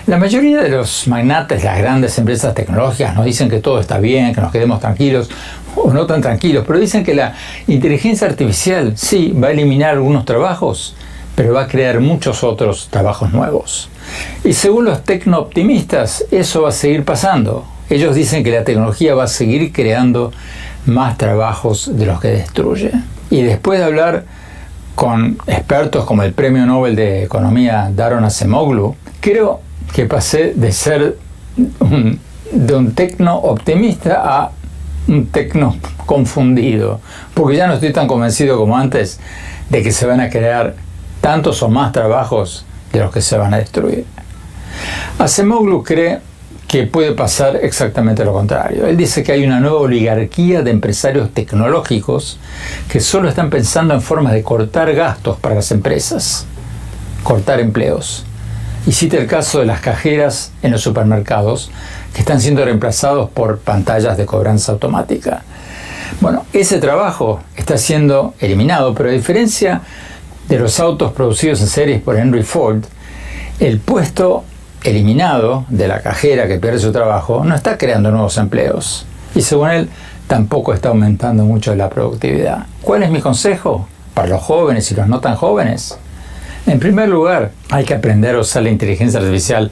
Speaker 17: La mayoría de los magnates, las grandes empresas tecnológicas, nos dicen que todo está bien, que nos quedemos tranquilos, o no tan tranquilos, pero dicen que la inteligencia artificial sí va a eliminar algunos trabajos, pero va a crear muchos otros trabajos nuevos. Y según los tecno-optimistas, eso va a seguir pasando. Ellos dicen que la tecnología va a seguir creando más trabajos de los que destruye. Y después de hablar con expertos como el Premio Nobel de Economía Daron Acemoglu, creo que pasé de ser un, de un tecno optimista a un tecno confundido, porque ya no estoy tan convencido como antes de que se van a crear tantos o más trabajos de los que se van a destruir. Acemoglu cree que puede pasar exactamente lo contrario. Él dice que hay una nueva oligarquía de empresarios tecnológicos que solo están pensando en formas de cortar gastos para las empresas, cortar empleos. Y cita el caso de las cajeras en los supermercados que están siendo reemplazados por pantallas de cobranza automática. Bueno, ese trabajo está siendo eliminado, pero a diferencia de los autos producidos en series por Henry Ford, el puesto eliminado de la cajera que pierde su trabajo no está creando nuevos empleos. Y según él, tampoco está aumentando mucho la productividad. ¿Cuál es mi consejo para los jóvenes y los no tan jóvenes? En primer lugar, hay que aprender a usar la inteligencia artificial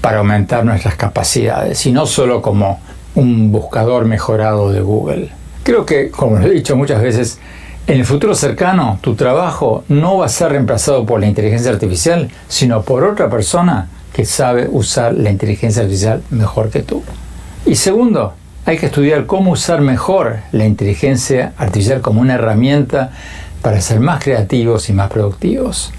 Speaker 17: para aumentar nuestras capacidades y no solo como un buscador mejorado de Google. Creo que, como lo he dicho muchas veces, en el futuro cercano tu trabajo no va a ser reemplazado por la inteligencia artificial, sino por otra persona que sabe usar la inteligencia artificial mejor que tú. Y segundo, hay que estudiar cómo usar mejor la inteligencia artificial como una herramienta para ser más creativos y más productivos.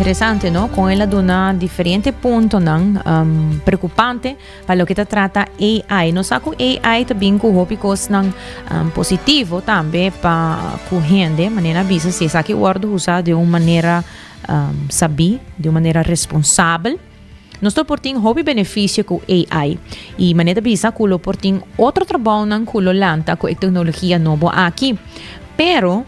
Speaker 9: Interesante, no? Con el a duna diferente puntonan um, preocupante pa loke ta trata AI. Nos sa cu AI ta bin cu hopi cosnan um, positivo tambe pa cu hende, manera bisa si esaki wordo usa di un manera um, sabí, di un manera responsabel. Nos lo por tin hopi beneficio cu AI. Y manera ta bisa cu lo por tin otro trabounan cu lo lanta cu e tecnologia nobo aki. Pero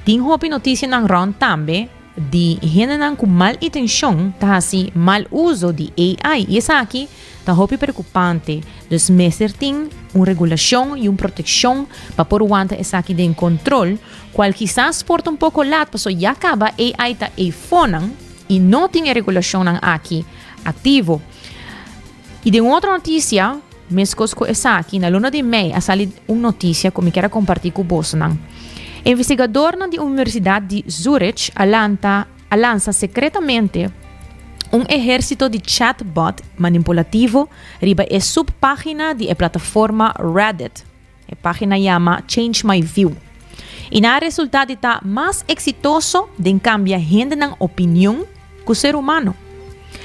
Speaker 9: Tin hopi noticianan rond tambe di hendenan cu mal intencion ta haci mal uzo di AI y esaki ta hopi preocupante. Dus mester tin un regulacion y un proteccion pa por wanta esaki den control, cual kisas por ta un poco laat pasobra ya caba AI ta eyfonan y no tin e regulacionnan aki activo. Y den un otro noticia, mescos cu esaki, na luna di mei a sali un noticia cu mi kier a comparti cu bosonan. Investigadornan di Universidad di Zurich a lanta a lansa secretamente un ehercito di chatbot manipulativo riba e subpagina di e plataforma Reddit. E pagina yama Change My View. Y nan a resulta di ta mas exitoso den cambia hendenan opinion cu ser humano.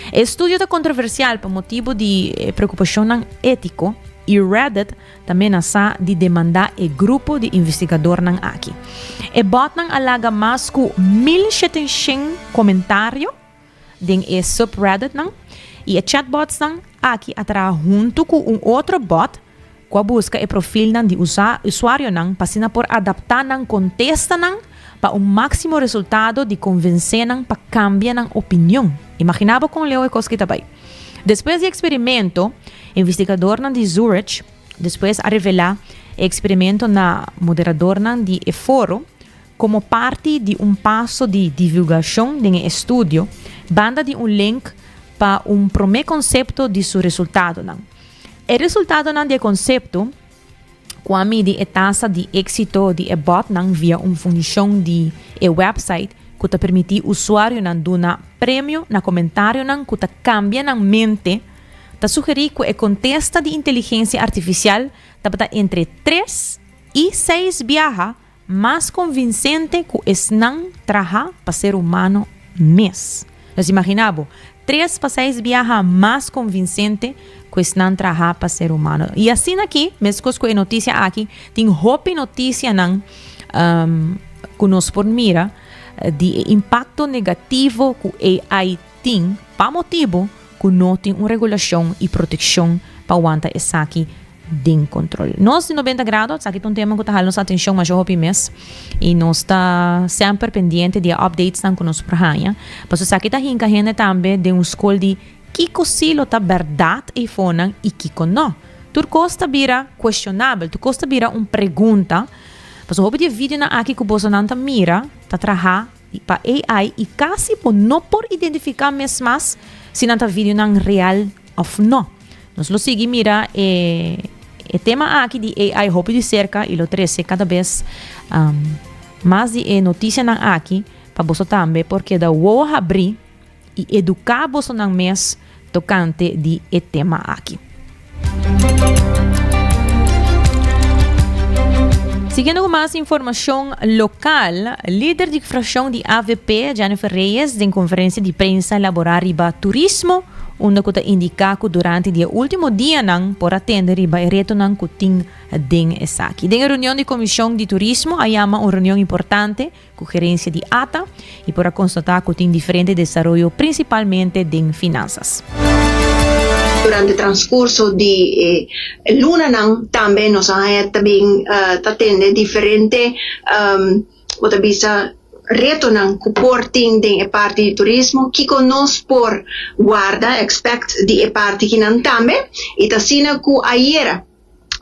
Speaker 9: E estudio ta controversial pa motibo di e preocupacionnan etico y Reddit ta menasa di demanda e grupo di investigadornan aki. E botnan a laga mas cu 1700 comentario den e subredditnan y e chatbotsnan aki a traha hunto cu un otro bot ku a buska e profilnan di usuarionan pa asina por adaptá nan kontestanan pa un máksimo resultado di konvensé nan pa kambia nan opinion. Imaginá bo kon leu e kos ki ta bai. Despues di e eksperimento, investigadornan di Zurich despues a revelá e eksperimento na moderadornan di e foro komo parti di un paso di divulgashon den e estudio, banda di un link pa un promé konsepto di su resultadonan. E resultadonan di e konsepto, ku a midi e tasa di éksito di e bòtnan via un funshon di e wèpsait ku ta permití usuarionan duna premio na komentarionan ku ta kambia nan mente, ta sugerí ku e kontesta di inteligensia artifisial tabata entre tres i seis biaha mas konvinsente ku esnan traha pa ser humano mes. Nos imaginá bo, tres pa seis biaha mas konvinsente ku esnan traha pa ser humano. I asina aki, meskos ku e notisia aki, tin hopi notisianan ku nos por mira di e impakto negativo ku AI tin pa motibu ku no tin un regulashon i protekshon pa wanta esaki den control. Nos di 90 grado, esaki ta un tema cu ta hala nos atencion masha hopi mes y nos ta semper pendiente di e updatesnan cu nos por haña. Pasobra esaki ta hinca hende tambe den un scol di kico si lo ta berdad eyfonan y kico no. Tur cos ta bira cuestionabel, tur cos ta bira un pregunta. Pasobra hopi di e videonan aki cu bosonan ta mira ta traha pa AI y casi bo no por identifica mes mas si nan ta videonan real of no. Nos lo sigui mira e e tema aki di AI hopi di cerca y lo trece cada bes um, mas di e noticianan aki pa boso tambe por keda wowo habri y educa bosonan mes tocante di e tema aki. Siguiendo cu mas informacion local, lider di fraccion di avp, Jennifer Reyes, den conferencia di prensa elabora riba turismo, unda cu ta indica cu durante di e ultimo dianan por atende riba e retonan cu tin den esaki. Den e reunion di comision di turismo a yama un reunion importante cu gerencia di ata y por a constata cu tin diferente desaroyo principalmente den finanzas.
Speaker 10: Durante transcurso di e lunanan tambe nos a haña ta bin ta tende diferente bo ta bisa retonan cu por tin den e parti di turismo, kico nos por warda, expect, di e parti kinan tambe y ta asina cu ayera.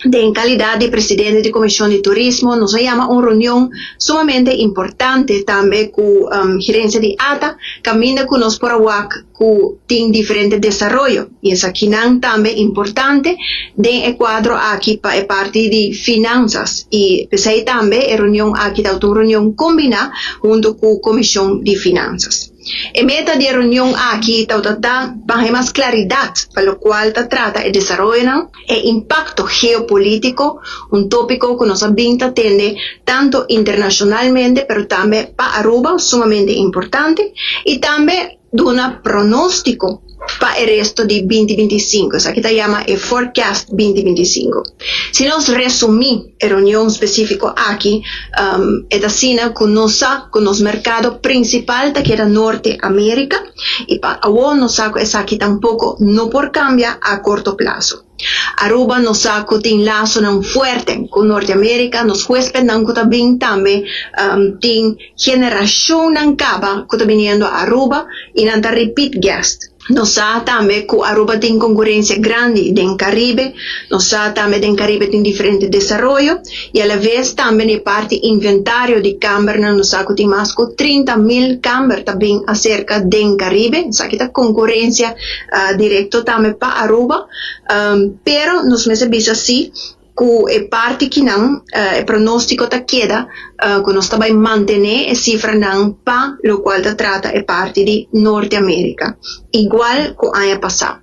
Speaker 10: Den calidad di presidente di Comision di Turismo nos a yama un reunion sumamente importante tambe cu gerencia di ata caminda cu nos por a wak cu tin diferente desaroyo y esakinan tambe importante den e cuadro aki pa e parti di finanzas y pesey tambe e reunion aki ta un reunion combina hunto cu Comision di Finanzas. E meta di e reunion aki tabata ta pa haña mas klaridat pa lokual ta trata e desaroyonan, e impakto geopolítiko, un tópiko ku nos a bin ta tende tantu internashonalmente pero tambe pa Aruba sumamente importante, i tambe duna pronóstiko pa e resto di binti 25, esaki ta yama e forecast binti 25. Si nos resumí e reunion spesífiko aki, e ta asina ku nos sa ku nos merkado prinsipal ta keda Norte Amérika i pa awor nos sa ku esaki tampoko no por kambia a korto plaso. Aruba nos sa ku tin lasonan fuerte ku Norte Amérika, nos huespednan ku ta bin tambe tin generashonnan kaba ku ta biniendo Aruba i nan ta repeat guest. Nos sa tambe ku Aruba tin konkurensia grandi den Karibe, nos sa tambe den Karibe tin diferente desaroyo i alaves tambe na e parti inventario di kambernan nos sa ku tin mas ku 30,000 kamber ta bin aserka den Karibe, esaki ta konkurensia direkto tambe pa Aruba, pero nos mester bisa si Ku e parti kinan, e pronóstiko ta keda ku nos ta bai mantené e sifranan pa lokual ta trata e parti di Norte Amérika, igual ku aña pasá.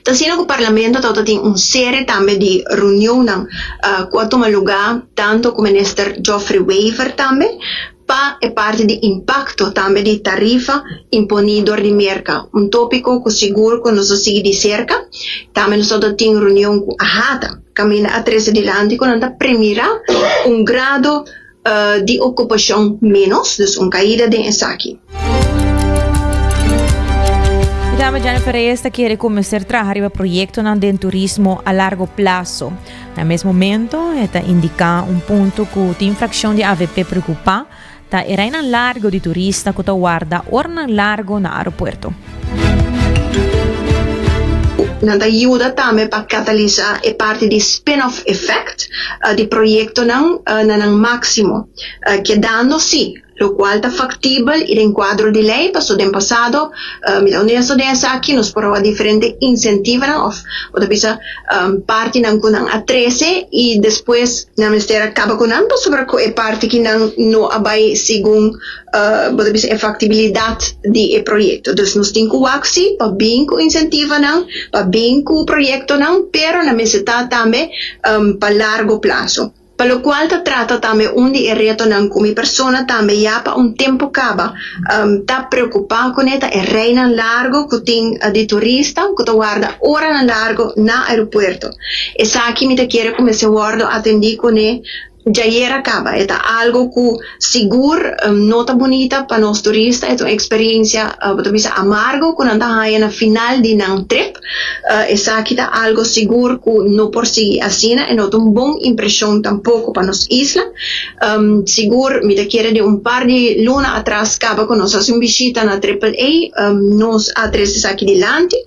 Speaker 10: Ta asina ku Parlamento tabata tin un serie tambe di reunionnan ku a tuma lugá tantu ku Minister Geoffrey Wever tambe pa e parti di impakto tambe di tarifa imponí dor di Merka, un tópiko ku sigur ku nos a sigui di serka. Tambe nos tabata tin reunion ku AHATA, kaminda a trese dilanti ku nan ta premirá un grado di okupashon ménos, dus un kaida den esaki.
Speaker 9: I tambe Jennifer Reyes ta kere ku mester traha riba proyektonan den turismo a largo plaso. Na mes momento e ta indica un punto cu tin fraccion di avp preocupa ta e rijnan largo di turista cu ta warda oranan largo na aeropuerto.
Speaker 10: Nan ta yuda tambe pa catalisa e parti di spin-off effect di proyectonan na nan maximo, kedando si Locual ta factibel y den cuadro di ley, paso den pasado, mi ta honesto den esaki, nos por a wak diferente incentivonan of bo ta bisa partinan cu nan a trece y despues nan mester a caba cu nan pasobra cu e parti ki nan no a bay segun bo ta bisa e factibilidad di e proyecto. Dus nos tin cu wak si pa bin cu incentivonan, pa bin cu proyectonan, pero nan mester ta tambe pa largo plazo. Pa lokual ta trata tambe un di e retonan ku mi persona tambe ya pa un tempu kaba ta preokupá kuné ta e reinan largu ku tin di turista ku ta warda oranan largu na aeropuerto. Esaki mi ta kere ku mester wòrdu atendí kuné djayer a kaba. E ta algu ku sigur no ta bunita pa nos turista, e ta un eksperensia bo ta bisa amargo ku nan ta haña na final di nan trip. Esaki ta algo sigur ku no por sigui asina, e no ta un bon impreshon tampoko pa nos isla. Sigur mi ta kere di un par di luna atras kaba ku nos hasi un bishita na Triple A, nos a trese esaki dilanti.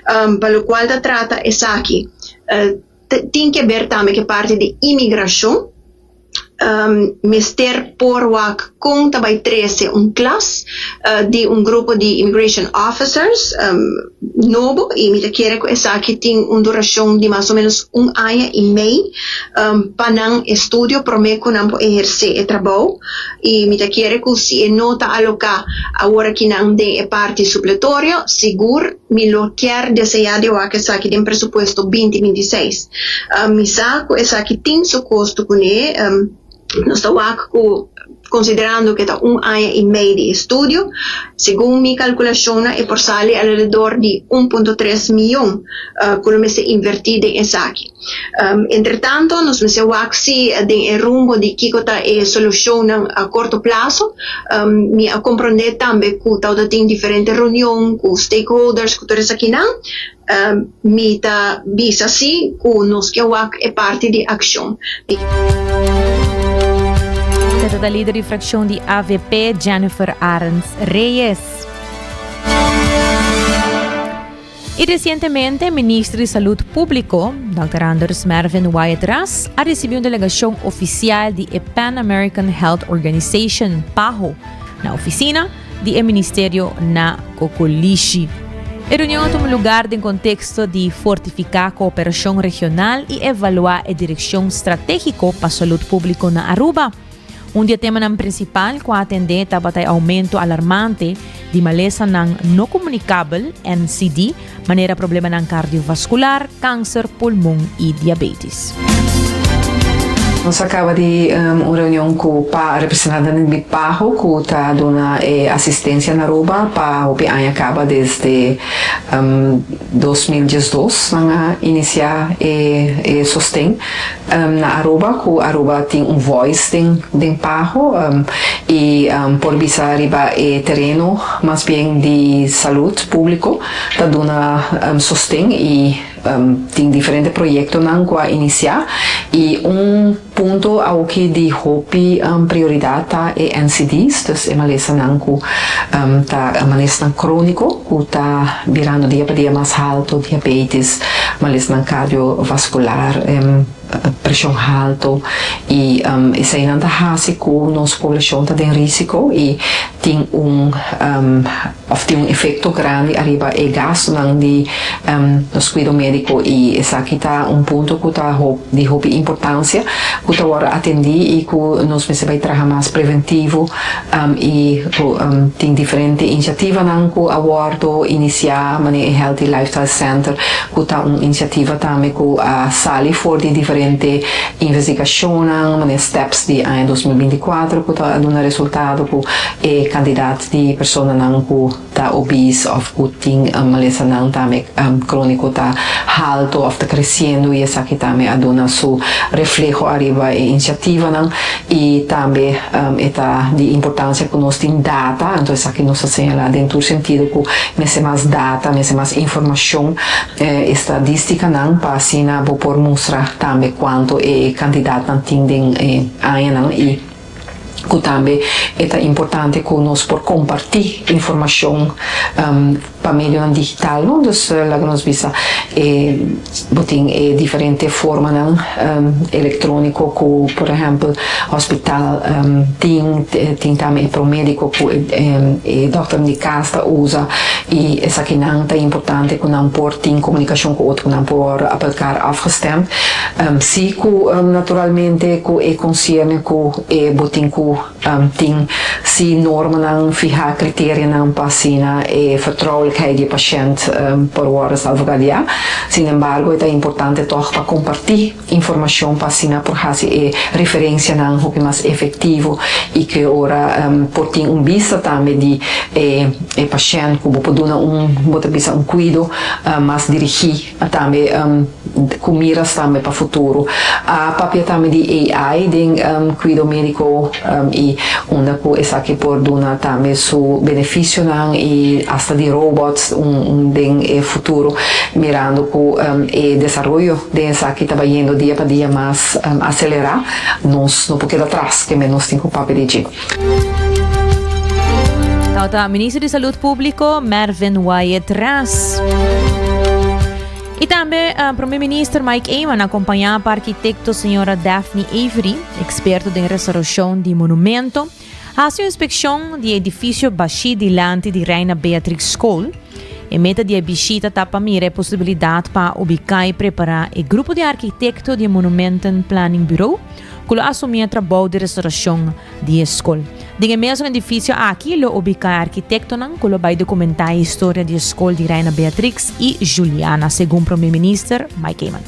Speaker 10: Pa lokual ta trata esaki tin ke ber tambe ku e parti di imigrashon. Mester por wak kon ta bai trese un klas di un grupo di immigration officers nobo y mi ta kere ku esaki tin un durashon di mas o menos un aña y mei pa nan estudio prome ku nan por eherse e trabou y mi ta kere ku si e no ta aloka awor akinan den e parti supletorio sigur Mi lo kier deseá di wak esaki den presupuesto 20 26. Mi sa ku esaki tin su kosto kuné. Nos ta wak ku konsiderando ku e ta un aña i mei di estudio, segun mi kalkulashonnan e por sali alrededor di un punto tres mion ku lo mester invertí den esaki. Entretanto nos mester wak si den e rumbo di kiko ta e solushonnan a korto plaso. Mi a komprondé tambe ku tabata tin diferente reunion ku stakeholders ku tur esakinan. Mi ta bisa si ku nos ke wak e parti di akshon.
Speaker 9: Esei ta lider di frakshon di avp, Jennifer Arends Reyes. Y recientemente Minister di Salud Publico, Dòkter Anders Mervin Wyatt Ras, a ricibi un delegacion oficial di e Pan American Health Organization, PAHO, na oficina di e ministerio na Cocolishi. E reunion a tuma lugar den contexto di fortifica cooperacion regional y evalua e direccion strategico pa salud publico na Aruba. Un di e temanan principal cu a atende tabata e aumento alarmante. di malesanan no komunikabel, NCD, manera problemanan kardiovaskular, kanser, pulmon i diabetis.
Speaker 18: Nos a kaba di un reunion ku pa representantenan di PAHO ku ta duna e asistensia na Aruba pa hopi aña kaba desde 2012 nan a inisiá e sosten na Aruba ku Aruba tin un voice den den PAHO i por bisa riba e tereno mas bien di salud publico ta duna sosten i Tin diferente proyectonan cu a inicia y un punto awoki di hopi prioridad ta e NCD's, dus e malesanan cu ta malesanan cronico cu ta birando dia pa dia mas halto, diabetes, malesanan cardiovascular, presion halto y eseinan ta haci cu nos poblacion ta den risico y tin un of tin un efecto grandi ariba e gastonan di nos cuido medico y esaki ta un punto cu ta di hopi importancia cu ta worde atendi y cu nos mester bay traha mas preventivo y cu tin diferente iniciativanan cu a wordo inicia manera e Healthy Lifestyle Center cu ta un iniciativa tambe cu a sali for di diferente investigacionnan manera steps di aña 2024 cu ta duna resultado cu e cantidad di personanan cu ta obese of cu tin malesanan tambe cronico ta halto of ta creciendo y esaki tambe a duna su refleho ariba e iniciativanan y tambe e ta di importancia cu nos tin data, anto esaki nos ta señala den tur sentido cu mester mas data, mester mas informacion, estadisticanan pa asina bo por mustra tambe cuanto e cantidadnan tin den e añanan y cu tambe e ta importante cu nos por comparti informacion pa medionan digital no, dus laga nos bisa e bo tin e diferente formanan electronico cu por ehempel hospital tin, tin tambe e promedico cu e dokternan di cas ta usa y esakinan ta importante cu nan por tin comunicacion cu otro cu nan por op elkaar afgestemd. Si cu naturalmente cu e concierne cu e bo tin cu tin si normanan fiha criterianan pa asina e vertrouwelijkheid di e pashent por worde salvaguardia. Sin embargo e ta importante toch pa comparti informacion pa asina por haci e referencianan hopi mas efectivo y cu e ora por tin un bista tambe di e pashent cu bo por duna un bo ta bisa un cuido mas dirigi. Tambe cu miras tambe pa futuro. A papia tambe di AI den cuido medico y unda cu esaki por duna tambe su beneficionan y hasta di robots den e futuro mirando cu e desaroyo den esaki ta bayendo dia pa dia mas acelera nos no por keda atras kende nos tin cu papia di dje.
Speaker 9: Tawata Minister di Salud Publico Mervin Wyatt Ras. Y tambe uh, Prome Minister Mike Eman acompaña pa arquitecto señora Daphne Avery, experto den restauracion di monumento, hace un inspeccion di edificio bashi dilanti di Reina Beatrix School. E meta di e bishita ta pa mira e posibilidad pa ubica y prepara e grupo di arquitecto di Monumenten Planning Bureau ku lo asumí e trabou di restorashon di e skol. Den e mesun edifisio aki lo ubiká e arkitektonan ku lo bai dokumentá e historia di e skol di Reina Beatrix i Juliana, segun Prome Minister Mike Eman.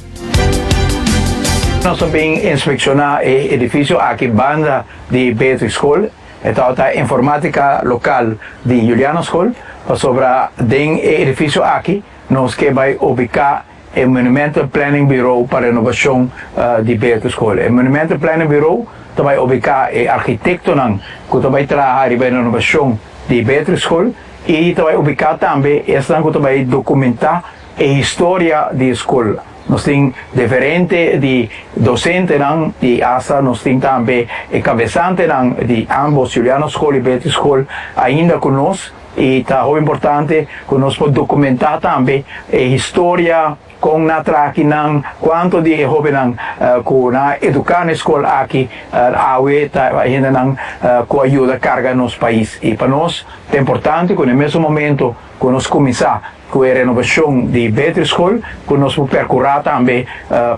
Speaker 19: Nos a bin inspekshoná e edifisio aki banda di Beatrix School. E tabata informátika lokal di Juliana School, pasobra den e edifisio aki nos ke bai ubiká E Monumental Planning Bureau pa renovacion di Beatrix School. E Monumental Planning Bureau ta bai obica e architectonan cu ta bai traha riba e renovacion di Beatrix School y ta bai obica tambe esnan cu ta bai documenta e historia di e school. Nos tin diferente di docentenan y hasta nos tin tambe e cabesantenan di ambos Juliana School y Beatrix School ainda cu nos. I ta hopi importante ku nos por dokumentá tambe e historia, kon nan a traha akinan, kuantu di e hóbennan ku nan a eduká na e skol aki awe ta hendenan ku a yuda karga nos pais. I pa nos ta importante ku na e mesun momento ku nos kuminsá ku e renobashon di Beatrice School ku nos por perkurá tambe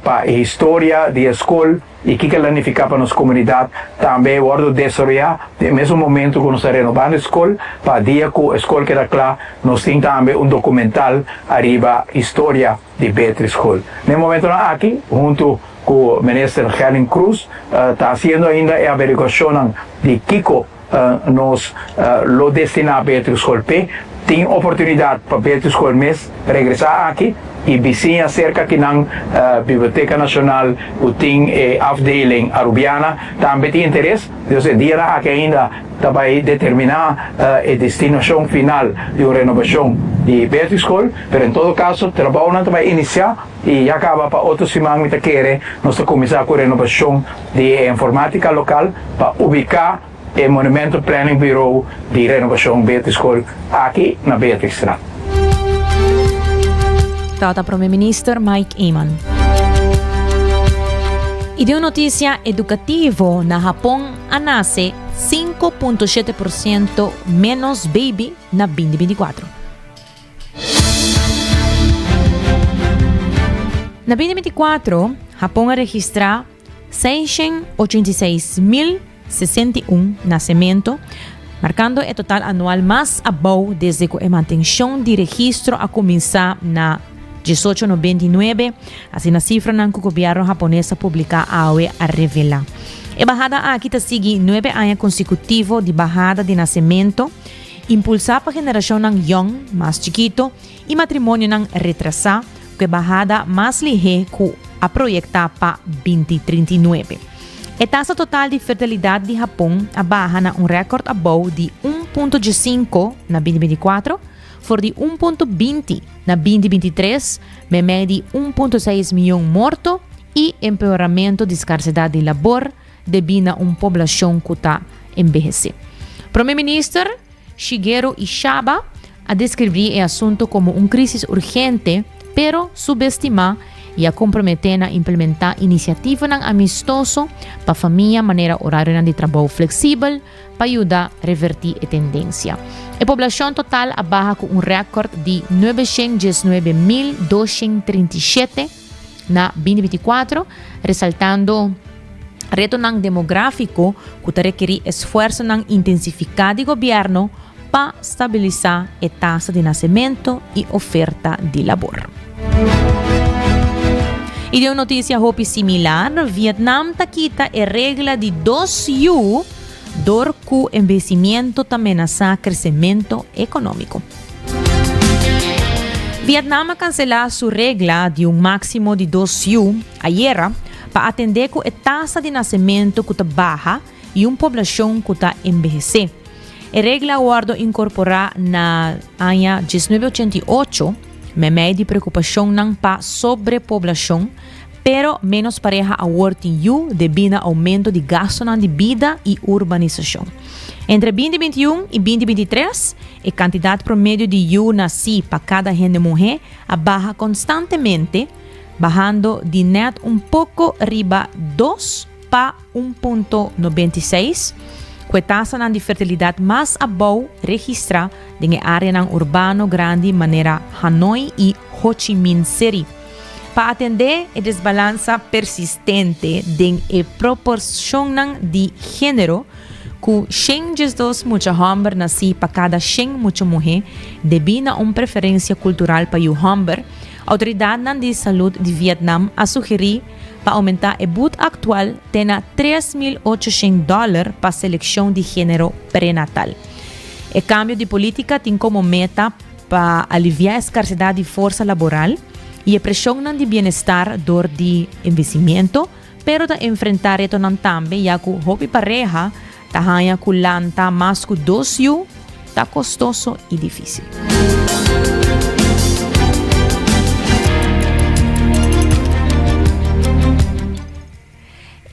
Speaker 19: pa e historia di e skol i kiko el a nifiká pa nos komunidat tambe wòrdu desaroyá den e mesun momentu ku nos ta renobando e skol pa dia ku e skol keda kla nos tin tambe un dokumental ariba historia di Beatrice School. Na e momentunan aki huntu ku Minister Gerlin Croes ta hasiendo ainda e averiguashonnan di kiko Nos lo destiná Beatrix School p'e tin oportunidat pa Beatrix School mes regresá aki i bisiña serka kinan Biblioteka Nashonal ku tin e afdeling Arubiana tambe tin interes. Dus e dianan aki ainda ta bai determiná e destinashon final di un renobashon di Beatrix School, pero en todo kaso trabounan ta bai inisiá i ya kaba pa otro siman mi ta kere nos ta kuminsá ku renobashon di e informátika lokal pa ubiká e Monumento Planning Bureau di renobashon Beatrix School aki na Beatrixstraat.
Speaker 9: Tabata Prome Minister Mike Eman. I den un notisia edukativo, na Hapon a nase 5.7% ménos baby na 2024. Na 2024, Hapon a registrá 686.061 nasementu, markando e total anual mas abou desde ku e mantenshon di registro a kuminsá na 1899, asina sifranan ku gobièrnu hapones a publiká awe a revelá. E bahada aki ta sigui nuebe aña konsekutivo di bahada di nasementu, impulsá pa generashonnan yòn, mas chikito, i matrimonionan retrasá, ku e bahada mas lihé ku a proyektá pa 2039. E tasa total di fertilidat di Hapon a baha na un rèkòrt abou di 1.5 na 2024, for di 1.20 na 2023, meimei di 1.6 mion morto i empeoramentu di skarsedat di labor debí na un poblashon ku ta embehesé. Prome Minister Shigeru Ishiba a deskribí e asuntu komo un krísis urgente, pero subestimá i a komprometé na implementá inisiativanan amistoso pa famia manera orarionan di trabou fleksibel pa yuda revertí e tendensia. E poblashon total a baha ku un rèkòrt di 919.237 na 2024, resaltando retonan demográfiko ku ta rekerí esfuersonan intensifiká di gobièrnu pa stabilisá e tasa di nasementu i oferta di labor. I den un notisia hopi similar, Vietnam ta kita e regla di dos yu dor ku enbehesimiento ta menasá kresementu ekonómiko. Vietnam a kanselá su regla di un máksimo di dos yu ayera pa atendé ku e tasa di nasementu ku ta baha i un poblashon ku ta enbehesé. E regla a wòrdu inkorporá na aña 1988 meimei di preokupashonnan pa sobrepoblashon, pero ménos pareha awor tin yu debí na oumento di gastunan di bida i urbanisashon. Entre 2021 i 2023, e kantidat promedio di yu nasí pa kada hende muhé a baha konstantemente, bahando di nèt un poko riba dos pa un punto 96, ku e tasanan di fertilidat mas abou registrá den e áreanan urbano grandi manera Hanoi i Ho Chi Minh City. Pa atendé e desbalansa persistente den e proporshonnan di género, ku 112 mucha hòmber nasí pa kada 100 mucha muhé, debí na un preferensia kultural pa yu hòmber, outoridatnan di salud di Vietnam a sugerí pa oumentá e but aktual te na 3800 dòler pa selekshon di género prenatal. E kambio di polítika tin komo meta pa aliviá e skarsedat di forsa laboral i e preshonnan di bienestar dor di envehesimiento, pero ta enfrentá retonan tambe ya ku hopi pareha ta haña ku lanta mas ku dos yu ta kostoso i difísil.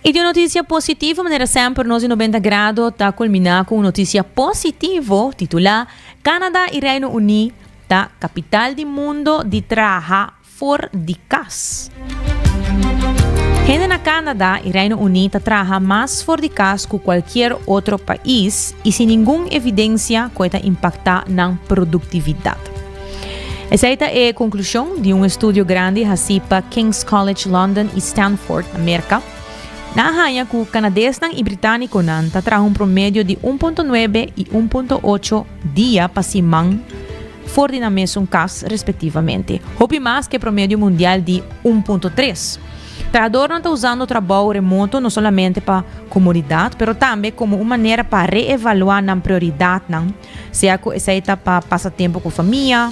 Speaker 9: I di un notisia positivo, manera semper nos di 90 Grado ta kulminá ku un notisia positivo titulá Canada i Reino Uní ta kapital di mundo di traha for di kas. Hende na Canada i Reino Uní ta traha mas for di kas ku kualkier otro pais i sin ningun evidensia ku e ta impaktá nan produktividat. Esei ta e konklushon di un estudio grandi hasí pa King's College London i Stanford na Merka. Nan a haña ku kanadesnan i británikonan ta traha un promedio di un punto nuebe i un punto ocho dia pa siman for di nan mesun kas respektivamente, hopi mas ku e promedio mundial di un punto tres. Trahadornan ta usando trabou remoto no solamente pa komodidat, pero tambe komo un manera pa reevaluá nan prioridatnan, sea ku esei ta pa pasa tempu ku famia,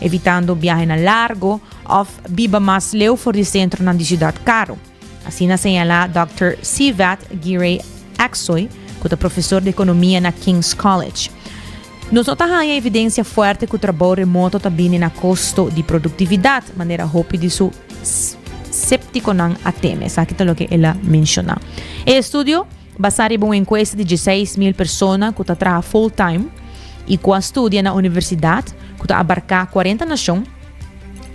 Speaker 9: evitando biahenan largo òf biba mas leu for di sentronan di siudat karu. Asina señalá Dòkter Sivat Giray Aksoy, ku ta profesor di ekonomia na King's College. Nos no ta haña evidensia fuerte ku trabou remoto ta bini na kosto di produktividat, manera hopi di su séptikonan a teme. Esaki ta loke el a menshoná. E estudio, basá riba un enkuesta di 16.000 persona ku ta traha full-time i ku a studia na universidat ku ta abarká 40 nashon,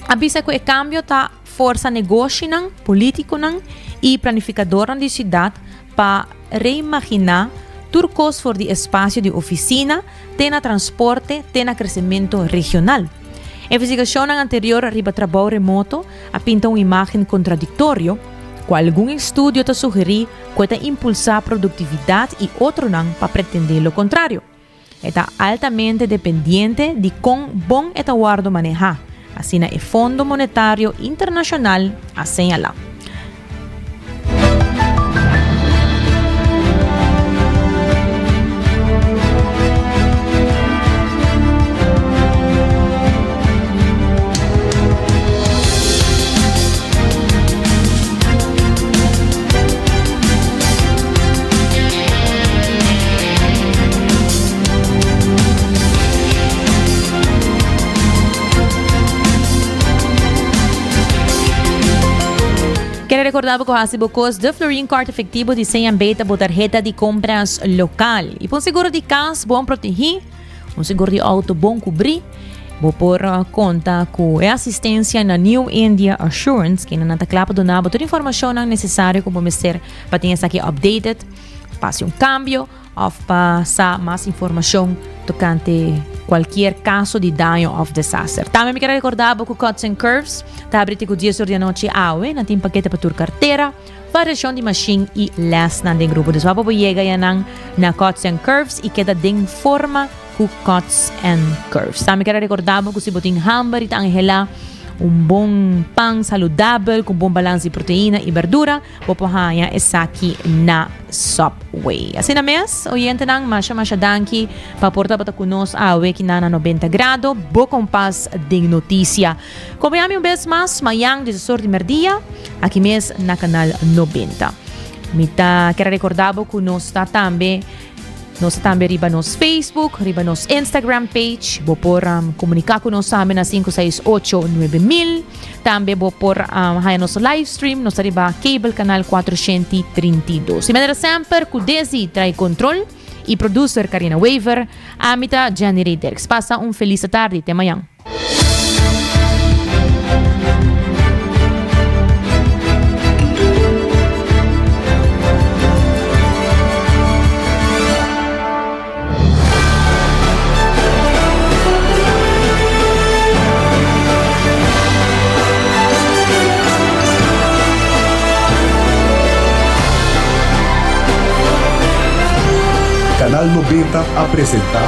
Speaker 9: a bisa ku e kambio ta Forsa negoshinan, politikonan i planifikadornan di siudat pa reimaginá tur kos for di espasio di ofisina te na transporte te na kresementu regional. Investigashonnan anterior riba trabou remoto a pinta un imágen kontradiktorio, ku algun estudio ta sugerí ku e ta impulsá produktividat i otronan pa pretendé lo kontrario. E ta altamente dependiente di kon bon e ta wòrdu manehá, asina e Fondo Monetario Internashonal a señalá. Kere recorda bo cu haci bo cos de Florin Card efectivo di CNB ta bo tarheta di compras local. Y pa un seguro di cas bon protegi, un seguro di auto bon cubri, bo por conta cu e asistencia na New India Assurance, kende nan ta cla pa duna bo tur informacionnan necesario cu bo mester pa tin esaki updated. Pa hasi un kambio òf pa sa mas informashon tokante kualkier kaso di daño òf desaster. Tambe mi ker rekordá bo ku Cuts and Curves ta habri te ku dies or di anochi awe. Nan tin pakete pa tur kartera, variashon di mashin i lèsnan den grupo. Dus wak bo yega ya nan na Cuts and Curves i keda den forma ku Cuts and Curves. Tambe mi ker rekordá bo ku si bo tin hamber i ta anhelá un bon pan saludabel ku bon balans di proteina i berdura, Bo por haña esaki na Subway. Asina mes, oyentenan, masha masha danki pa por tabata ku nos awe kinan na 90 Grado, bo kompas den notisia. Kompañá mi un bes mas mañan diesesor di merdia, aki mes na Kanal 90. Mi ta kere rekordá bo ku nos ta tambe Nos ta tambe riba nos Facebook, riba nos Instagram page. Bo por um, comunica cu nos tambe na 568 9000. Tambe bo por um, haya nos live stream. Nos ta riba cable canal 432. Y manera semper cu Desi trae control y producer Karina Wever. Amita Jenny Rederks. Pasa un feliz tarde. Te mañan.
Speaker 8: Canal 90 a presenta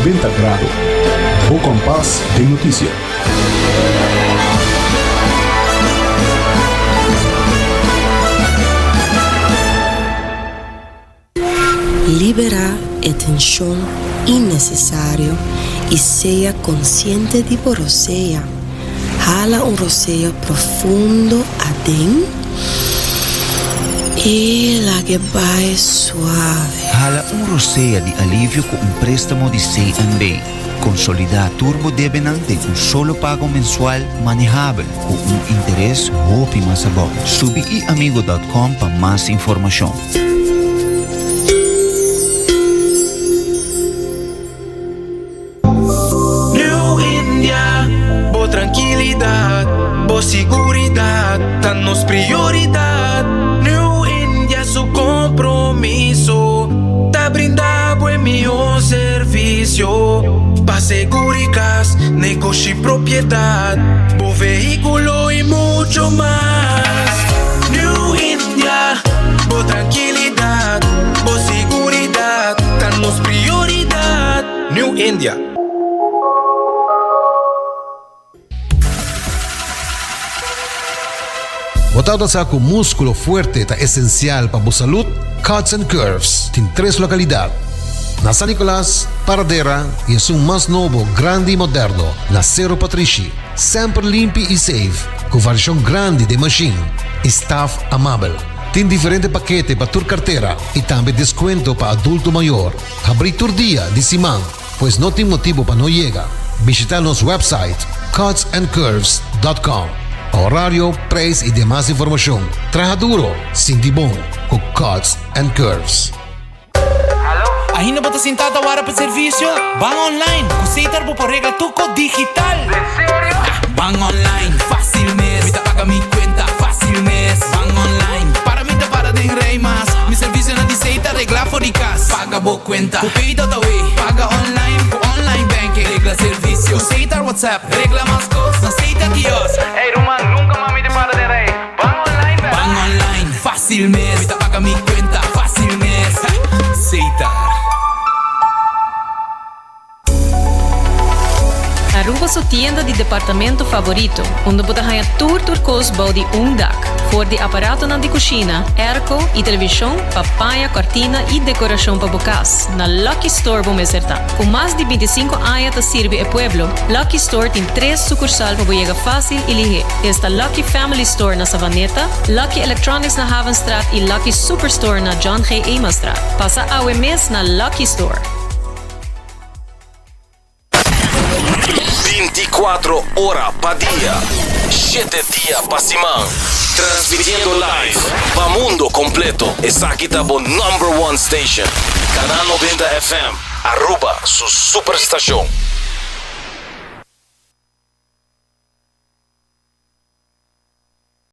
Speaker 8: 90 Grado, bo kompas den notisia.
Speaker 5: Liberá e tenshon innesesario i sea konsiente di bo rosea. Hala un rosea profundo aden i lag'e bai suave.
Speaker 6: Hala un rosea di alivio ku un préstamo di CNB. Konsolidá tur bo debenan den un solo pago mensual manehabel ku un interes hopi mas abou. Subi iamigo dòt kòm pa mas informashon.
Speaker 3: New India, bo trankilidat, bo siguridat ta nos prioridat. New India su kompromiso ta brinda bo e mihó servisio. Pa. Pa segurikas, negoshi propiedat, bo vehíkulo i mucho mas. New India, bo trankilidat, bo siguridat ta nos prioridat. New India.
Speaker 4: Bo tabata sa ku múskulo fuerte ta esensial pa bo salud? Cuts and Curves tin tres lokalidat, na San Nicolas, Paradera i esun mas nobo, grandi i moderno na Sero Patrishi. Semper limpi i safe, ku variashon grandi den mashin i staf amabel. Tin diferente pakete pa tur kartera i tambe deskuento pa adulto mayor. Habrí tur dia di siman. Pues no tin motibo pa no yega. Bishita nos website cutsandcurves dot com pa horario, prijs y demas informacion. Traha duro, sinti bon cu Cuts and Curves.
Speaker 20: Ainda bo ta sinta ta wara pa servicio? Ban online! Cu Setar bo por regla tur cos digital! Den serio? Ban online, facil mes! Mi ta paga mi cuenta facil mes! Ban online, para mi ta para den rij mas! Mi servicionan di Setar regla for di cas! Paga bo cuenta cu Pay.awe, paga online cu online banking, regla servicio cu Setar WhatsApp, regla mas cos na Setar kiosk. Ey ruman, nunca mas mi ta para den rij. Ban online bek. Ban online, facil mes. Mi ta paga mi cuenta facil mes. Setar.
Speaker 14: Aruba su tienda di departamento favorito, unda bo ta haña tur tur kos bou di un dak. For di aparatonan di kushina, airco i televishon pa paña, kòrtina i dekorashon pa bo kas, na Lucky Store bo mester ta. Ku mas di bintisinku aña ta sirbi e pueblo, Lucky Store tin tres sukursal pa bo yega fásil i lihé. Esta Lucky Family Store na Savaneta, Lucky Electronics na Havenstraat i Lucky Superstore na John G. Emastraat. Pasa awe mes na Lucky Store.
Speaker 1: 24 ora pa dia, shete dia pa siman. Transmitiendo live pa mundo completo. Esaki ta bo number one station. Canal 90 FM, Aruba su superstacion.